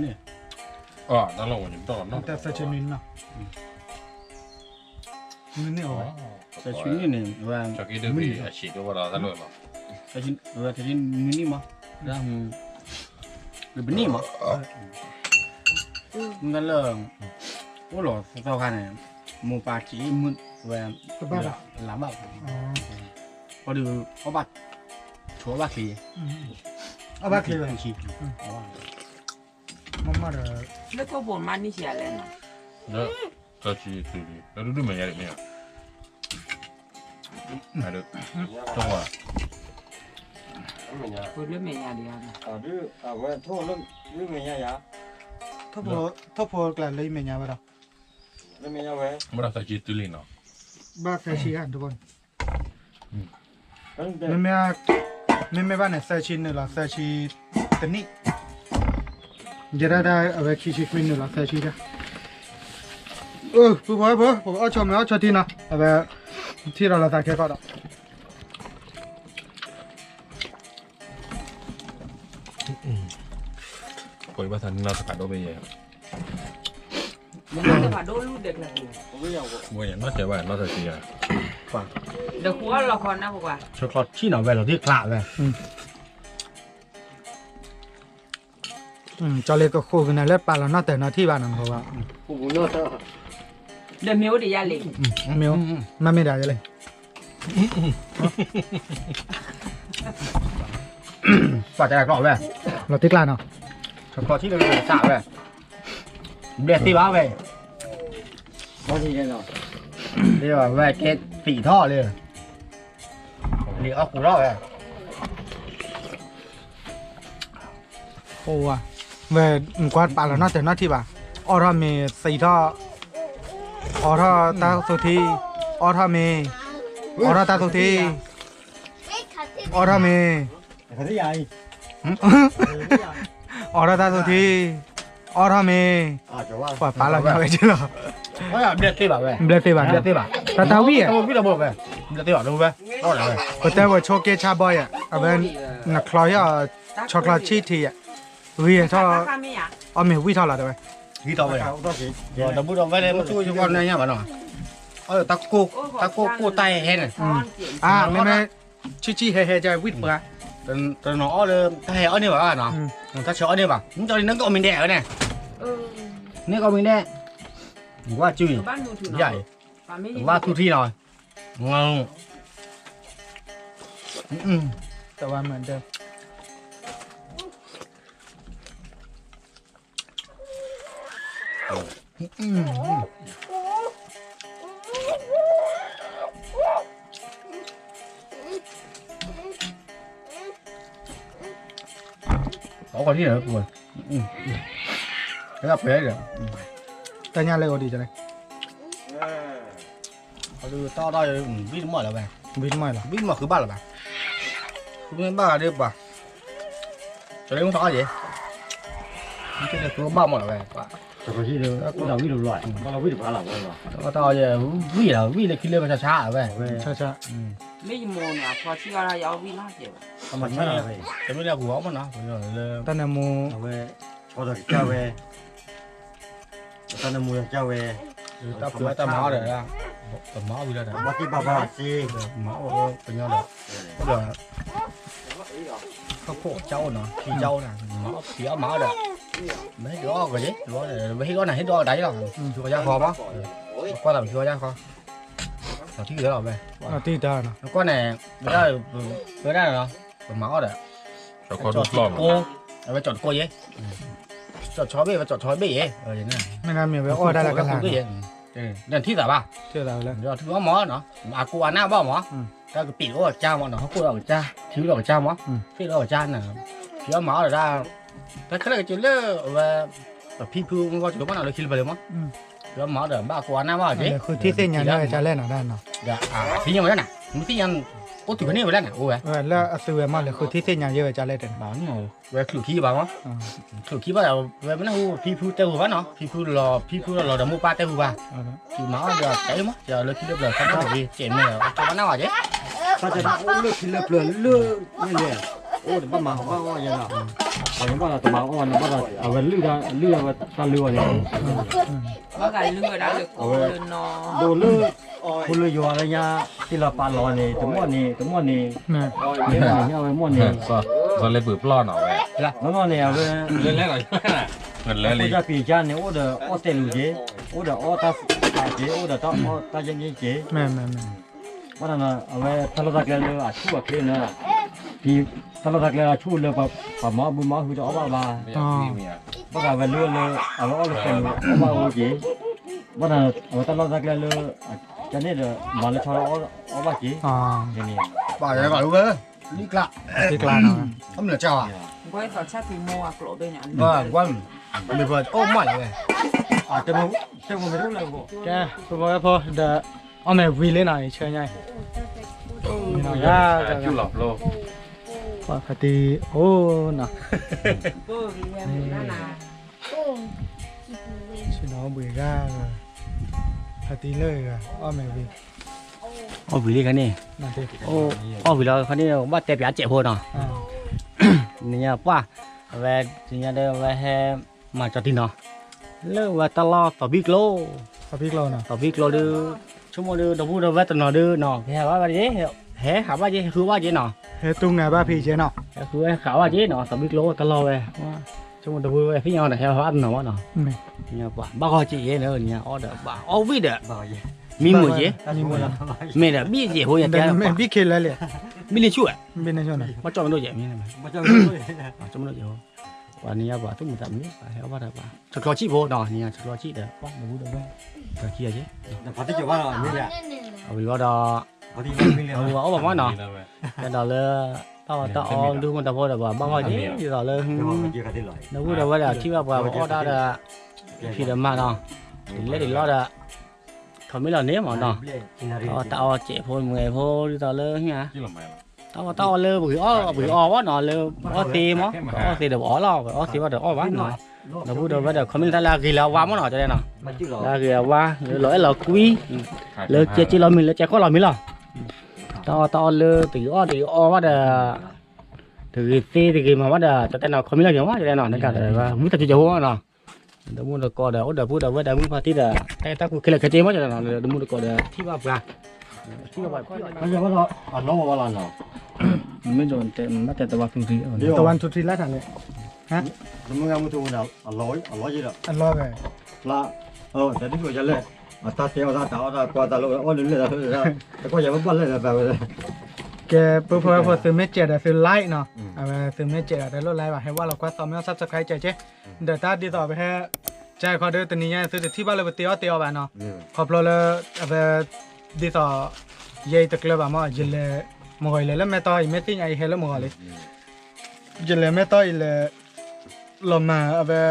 ဲ, သၢဆံနွံန့ၣ်, ဝဲ, နွံနံၣ်မး, ပနံၣ်မး, မ့ၢ်လၢ, အိၣ်လီၤသီခါန့ၣ်, မိၢ်ပၢ်စံးမုာ်ဝဲ, လၢ်ဘၣ်, ဃီဒီး, အီၣ်ဘၣ်, ဆိအီၣ်ဘၣ်ချ့, အီၣ်ဘၣ်ချ့, မ့ၢ်မးဒီး, လၢခိၣ်ဖိမးနံၣ်ဆံးလဲၣ်နီၤ, လၢ, လၢဒုးဒုးမဲာ်ညါဒ်မ့ၢ်, လၢ, လၢမဲာ်ညါဒ်, ထီၣ်ဖိကျါလၢမဲာ်ညါဝဲဒီး, ဘၣ်သၢဆံတုၤလံနီၤ, ဘၣ်သၢဆံဧါတဘီ, မ့မ့ၢ်, မ့မ့ၢ်ဘၣ်န့ၣ် သၢဆံနုာ်လီၤသၢဆံတနံၣ်, ယဲဒၣ်ဒၣ်အဝဲခံဆံခွံနုာ်လီၤသၢဆံတၢ်, အၢ ပူၤဖီဖိ ပကအီၣ်ဆီမ့ၤအီၣ်ဆီထံနီၤ, အဝဲ, ထံၣ်ဒီးလီၤသးခဲကီၢ်ဒီး ပှၤဘၣ်သးနီၢ်တဖးဒိၣ်မ့ၢ်ယဲ, နီၢ်တဲဘၣ်နီၢ်တဆံယဲ, ဒီးဃုအီၣ်လီၤခီနၢ်ပှၤ, ဆၢချီထံၣ်နီၤဝဲလီၤတံၢ်ကျးဝဲ, ကၠီလ့ကဃိကနၣ်လၢပာ်လီၤနီၢ်တၢၤနီၢ်ထံၣ်ဘၣ်နီၤ, ဒီးမ့ၢ်အိၣ်ဒံးယၤလံ, မ့ၢ်အိၣ်, မ့မ့ၢ်ဒၣ်ယၤလံ ပာ်တၢ်ကျီၢ်ဝဲ, လီၤတံၢ်ကျးနီၤ, ဆၢချီထံၣ်လၢကစၢ်ဝဲ, ဘျဲၣ်သ့ၣ်ဘၣ်ဝဲ, ဝဲကဲသံးထီၣ်လၢ, လံာ်အီၣ်ကူထီၣ်ဝဲ ဝဲ, ကွၢ်ပာ်လီၤနီၢ်တၢၤနီၢ်ထံၣ်ဘၣ်, အီၣ်ထီၣ်မ့ၤသံးထီၣ်, အီထီၣ်တၢ်သူထံ, အီထီၣ်မ့ၤ, အီထီၣ်တၢ်သူထံ, အီထီၣ်မ့ၤ, အီထီၣ်တၢ်သူထံ, အီထီၣ်မ့ၤ, ပှၤပာ်လီၤညါဝဲက့လီၤ, ဘျဲၣ်သ့ၣ်ဘၣ်, ဘျဲၣ်သ့ၣ်ဘၣ်, တၢ်တၢ်ဝံၣ်ဧါ, ပတဲဝဲဆိက့ဆါဘီယဲ, အဝဲ, နချီဟံၣ်အီၤ, ဆီချီဆံၣ်ထံးယဲ, ဂံၢ်ထီၣ်, အီၣ်မ့ၤဝံၣ်ထီၣ်လီၤတဲဝဲ, ဒီပုၢ်ဒီဝဲၢ်လၢမုၢ်ဆူၣ်ယကီၢ်နၢ်ညါဘၣ်နီၤ, တၢ်ကိၢ်ကိၢ်တၢ်ဟဲဟဲန့ၣ်, အမ့မ့ၢ်, ဆံၣ်ဆံၣ်ဟဲဟဲကဝံၣ်တပှၤ, တနီၤအီၣ်လၢတၢ်ဟဲအီၣ်န့ၢ်ဘၣ်နီၤ, တၢ်ဆၢအီၣ်န့ၢ်ဘၣ်, နကီၢ်မံၤဒဲးဝဲန့ၣ်, နကီၢ်မံၤဒဲး, ဝါစု, ယၤ, ဝါသူထံနီၤ, ငါ တဝါမၤဒၢ အီၣ်ကီၢ်ထံၣ်န့ၣ် ပှဲၤဒီး တၢ်ညၣ်လၢအီၤဒံးလဲၣ် အီၤဒုးတၢ်အီၣ်တၢ်အီ ဘံၣ်တမီၢ်လၢၤဝဲ, ဘံၣ်တမီၢ်လၢၤဘၣ်, ဘံၣ်တမီၢ်ဃုဘၣ်လၢၤဘၣ်, ဃုမ့ၢ်ဘၣ်ဂၤဒ်ပှၤ, ကၠီၤလၢမုၢ်ထီၣ်အီၣ်ယဲ, မ့ၢ်တဲလၢဃုဘၣ်မီၢ်လၢၤဝဲ, တၢ်အီၣ်တၢ်အီယဲ, ဝံၣ်လီၤ, ဝံၣ်လၢခံလၢပဆါဆါလၢၤဝဲ, ဆါဆါ, မ့ၢ်ယမိၢ်န့ၣ် အဖီထံၣ်အီၣ်တၢ်ယအီၣ်ဝံၣ်လီၤကဲဘၣ်, တမ့ၢ်လၢအပူၤအီၣ်မးနီၤ, တၢ်နၢမူ, အဝဲ, ဆီဒီးကစၢ်ဝဲ တၢ်နၢမူဒီးကစၢ်ဝဲ, တၢ်ဖုးတၢ်မၤအီၣ်ဒီး, ပမၤအီၣ်ဝံၤလီၤဒီး, ဘၣ်သ့ၣ်ဘၣ်ဘၣ်စ့, မၤအီၣ်ပညီဒီး, ဒီး, ခီၣ်ခိၣ်ကစၢ်အိၣ်နီၤ ဖံကစၢ်အိၣ်နီၤ, မၤအီၣ်ဖံးအီၣ်မၤအီၣ်ဒီး, မ့ၢ်ဟ့ၣ်အီၣ်ကယဲ, မ့ၢ်ဟ့ၣ်အီၣ်န့ၣ် ဟ့ၣ်ဒီးအီၣ်ကဒါယဲလီၤ, ဖံကစၢ်ဃီမး, ကွၢ်သးဖံကစၢ်ဃီ, ထံၣ်ကဒီးလီၤဝဲ, ကွၢ်န့ၣ်, ဝဲဒၣ်, ပဝဲဒၣ်နီၤ, ပမၤအီၣ်ဒီး, ကၠီၣ်တကိး, အဝဲကၠီၣ်တကိးယဲ, ကၠီၣ်ဆီဘ့ၣ် ဝဲကၠီၣ်ဆီဘ့ၣ်ယဲ, မ့ၢ်ဒၣ်မ့ၢ်ဝဲအီၣ်ဒၣ်လၢကလၤ, နထံၣ်သးဘၣ်, ထံၣ်သးလၢ, ထံၣ်အီၣ်မးနီၤ, အကိးအနၢ်ဘၣ်မး, တၢ်ကပံာ်လီၤကစၢ်မးနီၤ, ဟီၣ်ခိၣ်လီၤကစၢ်, ထံလီၤကစၢ်မး, ဖ့ၣ်လီၤကစၢ်န့ၣ်, ဖံးအီၣ်မၤအီၣ်ဒီးဒၣ်, တၢ်ခဲလၢာ်ကစၢ်လၢအဝဲ, ပဖံဖုမ့ၢ်ဂီၢ်ကၠိဘၣ်နီၤလၢခံလၢပလဲၤမး, ဖံးအီၣ်မၤအီၣ်ဒီးဘၣ်ကိးအနၢ်ဘၣ်က့, ဃုထံၣ်သ့ၣ်ညါန့ၢ်ဝဲကလဲၣ်နီၤ, ဖံးညါဝဲဒၣ်န့ၣ်, မ့ၢ်သ့ၣ်ညါ, အိၣ်တုၤဖဲန့ၣ်ဝဲလဲၣ်န့ၣ် အိၣ်ဝဲ, လၢအသုဝဲမးလဲၤဃုထံၣ်သ့ၣ်ညါ ယဲၢ်ဝဲကလဲၣ်တဲ, ဝဲချုးခံဘၣ်မး, ချုးခံဘၣ်ဒီး ဝဲမ့ၢ်နၢ်ဟူဖံဖုတဲဟူဘၣ်နီၤ, ဖံဖုလီၤ ဖံဖုလီၤလီၤဒီးမိၢ်ပၢ်တဲဟူဘၣ်, ဖံးမၤအီၣ်ဒီးတဲမး, လၢခံလၢပျၢၤခါန့ၣ်တဂ့ၤ ကဲးန့ၣ် ကိးအနၢ်ဘၣ်က့, တၢ်အိၣ်လၢခံလၢပျၢၤလၢ, န့ၣ်လဲၣ်, အိၣ်တဘၣ်မၤဘၣ်အီၣ်ယဲနီၤ, ပှၤမ့ၢ်ဘၣ်ဒီးတမၤအီၣ်ဘၣ်န့ၣ်ဘၣ်ဒီး အဝဲလုၢ်ဒၣ် လုၢ်အဝဲတၢ်လုၢ်အီၤန့ၣ်, အဝဲ, ဒိးလၢ, ဖိလၢယွၤလၢညါ, တ့လီၤပာ်လီၤန့ၣ် တမီၢ်န့ၣ် တမီၢ်န့ၣ်, မ့ၢ်အဝဲမီၢ်န့ၣ်, စီၤလ့ပူၤပျီၢ်နီၤဝဲ, မီၢ်န့ၣ် အဝဲ, လၢလၢ, ဖိယၢ်ပံၤကါန့ၣ် အိၣ်ဒီးအီၣ်တဲာ်လူၤက့ၤ, အိၣ်ဒီးအီၣ်တၢ်သးက့ၤ အိၣ်ဒီးတၢ်အီၣ်တၢ်ယဲၢ်န့ၣ်က့ၤ, ဘၣ်ဒီး အဝဲတၢ်လီၢ်တၢ်ကျဲလၢအဆူၣ်အချ့န့ၣ်, ဖံ, တၢ်လီၢ်တၢ်ကျဲလၢအဆူၣ်လၢပှၤမၤအီၣ်ဘုမၤအီၣ်ဟုတအီၣ်ဘၣ်ဘၣ်, ဘၣ်ဒီးအဝဲလၢ, အဝဲအီၣ်လၢပှဲၤလူၤအီၣ်ဘၣ်အိၣ်က့ၤ, ဘၣ်ဒီး အဝဲတၢ်လီၢ်တၢ်ကျဲလၢ, ကန့ၣ်ဒီး, မၤလၢဆီဒီးအီၣ်ဘၣ်က့ၤ, န့ၣ်, ပာ်လီၤဝဲ, နံၣ်ကျါ, နံၣ်ကျါနီၤ, အမနုၤကါဘၣ်, ကွၢ်, မ့ၢ်ပှၤအိၣ်မးလီၤဝဲ, ကဲ, ပဝဲဖိဒီး, အီၣ်မ့ၤဝံၤလံနီၤ အံၤဆၢညါအံၤ, ဂၤ, ဖါတံၢ်အိၣ်နီၤ, ဆ့ၣ်နီၤအိၣ်ဘှံးဂၤ, ဖါတံၢ်လၢဂၤ အီၣ်မ့ၤဝံၤ, အီၣ်ဝံၤလံခါန့ၣ်, အီၣ်ဝံၤလီၤခါန့ၣ် ဘၣ်တဲပၠးစဲးဖိနီၤ, နညါပှၢ်, အဝဲ, နညါဒီးအဝဲဟဲ, မၤကၠီတံၢ်နီၤ, လၢဝဲတၢ်လီၢ်သီဘံၣ်ကျိ, သီဘံၣ်ကျိဒုး, ဆိကမိၣ်ဒုး ဒီပုၢ်ဒီဝဲၢ်တနီၤဒုးနီၤ ကဟဲဘၣ်ဘၣ်က့ၤ, ဟဲဟးဘၣ်က့ၤ ဟဲဃုဘၣ်က့ၤနီၤ, ဟဲတူၢ်ငါဘၣ်ဖံးကဲနီၤ, ဟဲဃုဟဲဃးဘၣ်က့ၤနီၤ သီဘံၣ်ကျိတၢ်လီၢ်ဝဲ, ဆိကမိၣ်ဒီပုၢ်ဝဲၢ်ဖံးညါဒီး ဟဲဟးဘၣ်တနီၤဘၣ်နီၤ, ဘၣ်ဂီၢ်က့ၤယဲလၢနညါအီၣ်ဒီးဘၣ်အီၣ်ဝံၣ်ဒီး, မံမုာ်က့ၤ, မ့ၢ်ဒီးဘံၣ်က့ၤဖိညါတဲ, ဘံၣ်န့ၣ်ဆူၣ်ဝဲ, ဘၣ်ကၠီၣ်မ့ၢ်ဒိၣ်က့ၤ, ကၠီၣ်မ့ၢ်ဒိၣ်က့ၤဖိ ပှၤနံၤညါပှၤသူၣ်မုာ်သးမုာ် ပှၤဟဲအီၣ်ဘၣ်ဒီးပှၤ ဆီၣ်ချီဆံၣ်ဖိနီၤ နံၤညါဆီၣ်ချီဆံၣ်ဒီး ပှၤနဘူးဒီးဝဲၢ် ဒီးခံဂၤက့ၤ အဝံၤဝဲဒီး အဝဲအီၣ်ဘၣ်မးနီၤ ကဲဒီးလၢ တၢ်အီၣ်တၢ်အီဒိၣ်မုၢ်တၢ်ဖိဒီးပှၤဘၣ်ဂီၢ်က့ၤ ဒ်သိးလၢ နဘူးဒီးဝဲၢ်ဒီးထံၣ်ဘၣ်ပှၤအီၣ်ဒၣ်ဒီး ဖံးဒီးမၤနီၤ ဒ်လဲၣ်ဒ်လီၤဒီး ခီမ့ၢ်လီၤန့ၣ်မးနီၤ တၢ်အီၣ်တၢ်အီစဲးဖိမုၢ်ဖိဒ်သိးလၢ တၢ်အီၣ်တၢ်အီလၢပဂ့ၤအီၣ်ပဂ့ၤအီၣ်ဝဲနီၤ လၢပအီၣ်သ့မး ပအီၣ်သ့ဒီးပအီၣ်လီၤ ပအီၣ်သ့ဘၣ်ဒီးအီၣ်ဘၣ်နီၤ ဒီပုၢ်ဒီဝဲၢ်ဒီး ခီမ့ၢ်လၢတၢ်လၢအဂ့ၤလၢအဝါမးနီၤ တဲနီၤ လၢအဂ့ၤအဝါ လၢလီၤအဲၣ်လီၤကွံ လၢကဲက့လီၤမံၤ လၢကဲခီၣ်လီၤမံၤလီၤ တၢ်အီၣ်တၢ်အီလၢတဂ့ၤအီၣ်တဂ့ၤအီၣ်ဘၣ်ဒီး တဂ့ၤသ့တဂ့ၤမၤဘၣ်ဒီး တတဲနီၤ ခီမ့ၢ်လီၤန့ၣ်မး တဲနီၤ နကဒီးဝဲ မုၢ်တၢ်ကၠိကၠိဖိမးနီၤ တမူတကိးဒီး အိၣ်ဒီးပုၢ်ဒီးဝဲၢ်ဒီးမုၢ်ဖါတံၢ်ဒီး တၢ်အဲၣ်တၢ်ကွံခဲလၢာ်ခဲဆ့မး တဲနီၤ တမူတကိးဒီး ထံၣ်ဘၣ်ပှၤ ထံၣ်ဘၣ်ပှၤ အနီၢ်ဝဲလီၤနီၤ မ့ၢ်ဒိးတဲ မ့ၢ်တဲတဝါသူတံ တဝါသူတံလၢတၢ်လဲၣ် တမူဂၤမုၢ်ထူဝဲဒၣ် အလီၤဝဲ အလီၤဝဲ တဒုကယၤလဲၣ် အတၢ်တဲအီၣ်တၢ်တၢ်အီၣ်တၢ်ကွၢ်တၢ်လိၣ်ဝဲအီၣ်လၢလၢာ်တၢ်လၢာ်တၢ် တကွၢ်ယၤဝဲဘၣ်လၢာ်လၢာ်တၢ်ဝဲ ကဲ ပှၤဖိဝဲဖိသုမ့ၢ်စဲးဒီးသု like နီၤ, အဝဲသုမ့ၢ်စဲးဒီးတလိၣ် like ဘၣ် ဟဲဝဲလီၤကွၢ် သီမ့ၢ်အီၣ် subscribe ကဲကဲ, ဒီးတၢ်ဒ်သိးပဟဲ ကဲခီဒီးတနံၤညါသုတထံၣ်ဘၣ်လၢပတ့အီၣ်တ့အီဘၣ်နီၤ, ခီဖျိလၢ အဝဲ ဒ်သိး ယဲအံၤတကျၢၤဘၣ်မ့ၢ် ယလဲၤ မုၢ်ဂီၤအံၤလဲၤလၢမဲၢ်တီၢ်အံၤ မ့ၢ်သ့ၣ်ညါအံၤဟဲလၢမုၢ်ဂီၤလံ ယလဲၤမဲၢ်တီၢ်အံၤလဲၤ လီၤမၤအဝဲ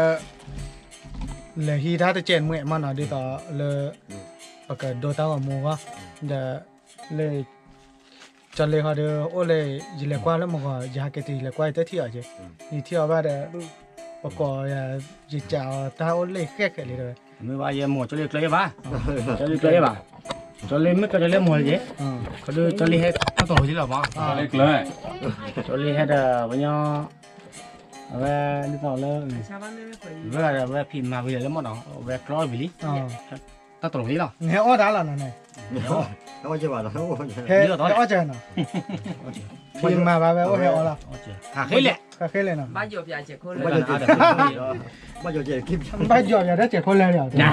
လဲၤဟံးတၢ်တစဲးမွဲမ့ၢ်နီၤ ဒ်သိးလၢ ပကဒိတၢ်ဂီၤမူအဂီၢ်, ဒီး လၢ ကၠီလ့ဟီဒီး အိၣ်လၢ ယလဲၤကွၢ်လၢမုၢ်ဂီၤ ယဟးက့ၤတုၤယလဲၤကွၢ်ယတထံၣ်အီၤက့ၤ, ယထံၣ်အီၤဘၣ်ဒီး ပကိး ယကးအီၤတၢ်အိၣ်လၢဃဲၣ်ဃဲၣ်လံတဝဲ, မ့ၢ်ဘၣ်ယဲမုၢ်ကၠီလ့ကျၢၤယဲဘၣ်, ကၠီလ့ကျၢၤယဲဘၣ်, ကၠီလ့မ့ၢ်ကၠီလ့မုၢ်က့ၤ, ခီဒီးကၠီလ့ဟဲတၢ်တီၢ်ဝဲလီၤမး, ကၠီလ့ဟဲဒီးပညီ အဝဲဒ်သိးလၢ ဝဲဒၣ်ဝဲဖံးမၤဝံၤလၢမ့ၢ်နီၤ အဝဲကျီအီၣ်ဝံၤလံ, တၢ်တရိးလံလီၤ, နဟဲအီၣ်တၢ်လီၤနီၤန့ၣ်, ဟဲအီၣ်ကဲနီၤ, ဖံးမၤဘၣ်ဝဲအိၣ်ဟဲအီၣ်လီၤ, ဟးဃ့လဲၣ်, ဟးဃ့လဲၣ်နီၤ, ဘၣ်ယီၤပၠးတၢ်စဲးခိၣ်လဲၣ်လီၤ,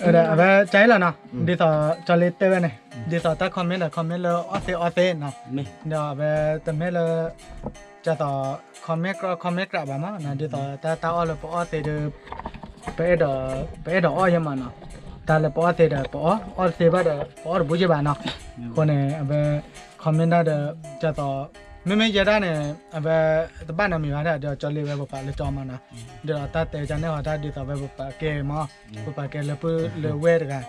အဝဲကၠီလ့တဲဝဲန့ၣ် ဒ်သိးကၠီလ့တဲဝဲန့ၣ် ဒ်သိးတၢ် comment ဒီး comment လၢအီၣ်သ့အီၣ်သ့နီၤ, ဒီးအဝဲတမ့ၢ်လၢ ဒ်သိး comment ကြၢး comment ကြၢးဘၣ်မးနီၤ ဒ်သိးတၢ်တၢ်အီၣ်လၢပအီၣ်သ့ဒီး ပအဲၣ်ဒိး ပအဲၣ်ဒိးအီၣ်ယဲမးနီၤ, တၢ်လၢပအီၣ်သ့ဒီးပအီၣ် အီၣ်သ့ဘၣ်ဒီး ပအီၣ်တဘူးက့ဘၣ်နီၤ, အဃိန့ၣ် အဝဲ comment တၢ်ဒီး ဒ်သိး မ့မ့ၢ်ယဲဒၣ်န့ၣ် အဝဲ တဘၣ်နီတမံၤဘၣ်ဒၣ် ဒီးကၠီလ့ဝဲပပာ်လၢကၠီမးနီၤ, ဒ်သိးတၢ်တဲကန့ၢ်အီၤတၢ်ဒ်သိးဝဲပပာ်ကဲမး, ပပာ်ကဲလၢပုၢ်လၢဝဲၢ်တဂၤ ဒ်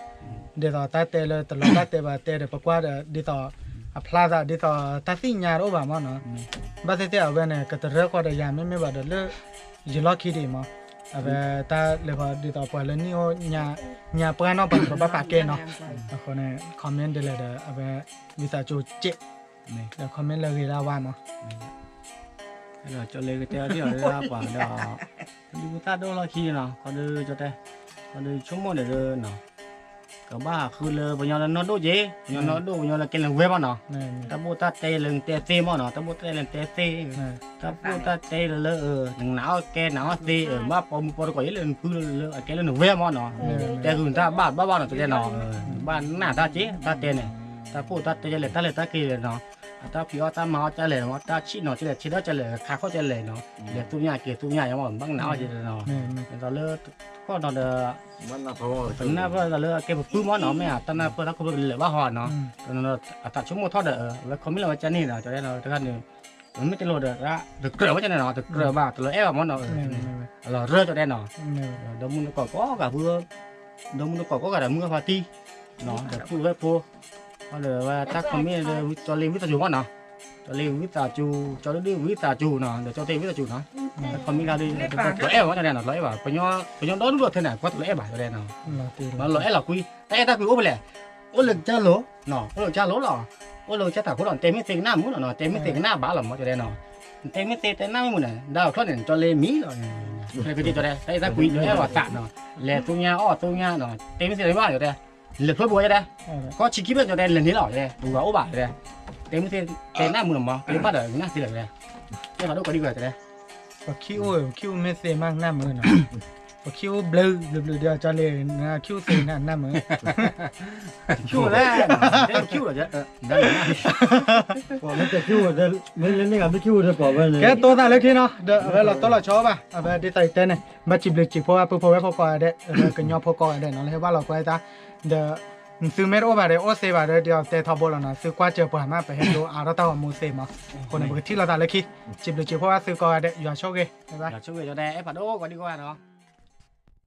သိးတၢ်တဲလၢတလီၤတၢ်တဲဘၣ်တဲဒီးပကွၢ်ဒီး ဒ်သိး အဖျါသးဒ်သိးတၢ်သ့ၣ်ညါတအိၣ်ဘၣ်မးနီၤ, ဘၣ်သ့ၣ်သ့ၣ်အဝဲန့ၣ် ကတရၢဃီဒီးယၤမ့မ့ၢ်ဘၣ်ဒီးလၢ ယလီၢ်ခံဒံးမး, အဝဲတၢ်လဲၤဃီဒ်သိးပှၤလၢနံၣ်အိၣ်ညါပှၢ်နီၢ်ပှၤပဘၣ်ပာ်ကဲနီၤ, အဃိန့ၣ် comment ဒ်လဲၣ်ဒီး အဝဲ ဝံသးစူၤစ့ၢ် ဒီး comment လၢဂ့ၤဒၣ်ဝါမး ကၠီလ့ကတဲအီၤဒ်အီၤလၢပှၤဒီး ဒ်ပသၣ်ဒိၣ်လီၢ်ခံနီၤ ခီဒီးကၠီတဲ ခီဒီးဆိကမိၣ်န့ၣ်ဒီးနီၤ ကဘၣ်ဟးဃုလၢပညီလၢနီၢ်ဒိၣ်က့ ပညီနီၢ်ဒိၣ် ပညီလၢကဲလၢနဝဲမးနီၤ, တၢ်ဘိၣ်တၢ်တဲလၢနတဲသ့မးနီၤ တၢ်ဘိၣ်တၢ်တဲလၢနတဲသ့ တၢ်ဘိၣ်တၢ်တဲလၢလၢ နနာ်အီၣ်ကဲနာ်အီၣ်သ့ ဘၣ်ပိာ်မုၣ်ပိာ်တကိးယဲလၢနဖုလၢအကဲလၢနဝဲမးနီၤ, တဲဃုာ်တၢ်ဘၣ်ဘၣ်ဘၣ်နီၤ ကတဲနီၤ, ဘၣ်နာ်တၢ်က့ တၢ်တဲန့ၣ်, တၢ်ဘိၣ်တၢ်တဲလဲၣ် တၢ်လဲၤတၢ်က့ၤလဲၣ်နီၤ, အတၢ်ဖံးအီၣ်တၢ်မၤအီၣ်ကလဲၣ်နီၤ တၢ်ဆံၣ်နီၤကလဲၣ် ဆံးထီၣ်ကလဲၣ် ခးခီၣ်ကလဲၣ်နီၤ, လဲၤသူၣ်ညါက့ၤသူၣ်ညါယါမး ဘၣ်နာ်အီၣ်က့ၤနီၤ, ဒီးလၢ ခီၣ်နီၤဒီး ပနၢ်ပၢၢ်လၢအကဲပပုၢ်မးနီၤ မ့ၢ်အတၢ်နၢ်ပၢၢ်တၢ်ခိၣ်ဖျိကလဲၤဘၣ်ဟီနီၤ, အတၢ်ဆိကမိၣ်ထီၣ်ဒီး လၢ comment လီၤဝဲကန့ၣ်နီၤ ကတဲနီၤ တခါန့ၣ် မ့ၢ်တလိၣ်ဒီး တကြၢးဝဲကန့ၣ်နီၤ တကြၢးဘၣ် တလီၤအဲၣ်ဘၣ်မးနီၤ, အလီၤရၢၢ်ကတဲနီၤ, ဒီးမုၢ်နကိးကိးဂၤဖု ဒီးမုၢ်နကိးကိးဂၤဒီးမုၢ်အဖါတံၢ် ဒီးပုၢ်ဝဲၢ်ဖိ ဒီးဝဲတၢ် comment ဒီး ကၠီလ့ဝံသးစူၤမးနီၤ, ကၠီလ့ဝံသးစူၤ ကၠီဒုၣ်ဒုၣ်ဝံသးစူၤနီၤ ဒီးကၠီတဲဝံသးစူၤနီၤ, တၢ် comment ခါဒီး တလီၤအဲၣ်ဘၣ်ကတဲနီၤ တလီၤအဲၣ်ဘၣ် ပှၤကညီဒီဒူၣ်ဒီထၢန့ၣ် ကွၢ်တလီၤအဲၣ်ဘၣ်ကတဲနီၤ, လီၤအဲၣ်လီၤကွံ တၢ်အဲၣ်တၢ်ကွံအိၣ်ဖဲလဲၣ်, အိၣ်လၢကၢလိၤ အိၣ်လၢကၢလိၤလီၤ, အိၣ်လၢကၢတၢ်ဖိလီၤ နတဲမ့ၢ်သ့ကနၣ်မုာ်လီၤနီၤ တဲမ့ၢ်သ့ကနၣ်ဘၣ်လီၤမးကတဲနီၤ, နတဲမ့ၢ်သ့တဲနၣ်မုာ်န့ၣ် ဒါအီၤချီၣ်န့ၣ် ကၠီလ့မံလီၤ, ကတဲကတဲ တၢ်အဲၣ်တၢ်ကွံလီၤအဲၣ်လီၤသးနီၤ, လဲၤသူၣ်ညါအီၣ်သူၣ်ညါနီၤ တဲမ့ၢ်သ့တဲဘၣ်ကတဲ လဲၤဖျိဘိကတဲ, ကီၢ်ဆံခံဘ့ၣ်ကတဲ လဲၤန့ၣ်လီၤကတဲ ပှၤအိၣ်ဘၣ်ကတဲ, တဲမ့ၢ်သ့တဲနၣ်မုာ်လီၤမး ကတဲဘၣ်ဒီးကနၣ်သ့လီၤကတဲ, တဲဘၣ်ဒိၣ်ကီးဒံးကတဲ ပှၤခံအိၣ် ပှၤခံအိၣ်မ့ၢ်သ့မးကနၣ်မုာ်နီၤ, ပှၤခံအိၣ်ဘျုးဘျုးဘျုးဒီးကၠီလ့ ကၠီလ့နၢ်မုာ်, ခံအိၣ်လဲၣ်, ခံအိၣ်လီၤ, ပှၤမ့ၢ်တခံအိၣ်ဒီး မ့ၢ်လၢန့ၣ်ဂၤမ့ၢ်ခံအိၣ်ဒီးပှၤဝဲန့ၣ် ကဲတိသးလၢခံနီၤ, ဒီးအဝဲလီၤတိၢ်လီၤဆီဘၣ်, အဝဲဒ်သိးယတဲန့ၣ် ဘၣ်စံးဘျုးစံးဖှိၣ်ဘၣ် ပုၢ်ဖိဝဲၢ်ဖိကိးဂၤဒဲး ဒီးကညီဖိကိးဂၤဒဲးနီၤ လၢဟဲဘၣ်လီၤကွဲတၢ်, ဒီး သုမ့ၢ်တအိၣ်ဘၣ်ဒီး အိၣ်သ့ဘၣ်ဒီး ဒ်အတဲထီဘိလီၤနီၤ, သုကွၢ်စၢၤပှၤမး ပဟဲဒိအါထီၣ်တၢ်ဂီၤမူသ့မး, အဃိန့ၣ် ပကထံၣ်လိာ်သးလၢခံ, စံးဘျုးစံးဖှိၣ်ဘၣ်သုကိးဂၤဒဲး ယွၤဆိၣ်ဂ့ၤ, ယွၤဆိၣ်ဂ့ၤ ကၠီတဲ အဲၣ်ဖးဒိၣ်ကီးဒံးကီးနီၤ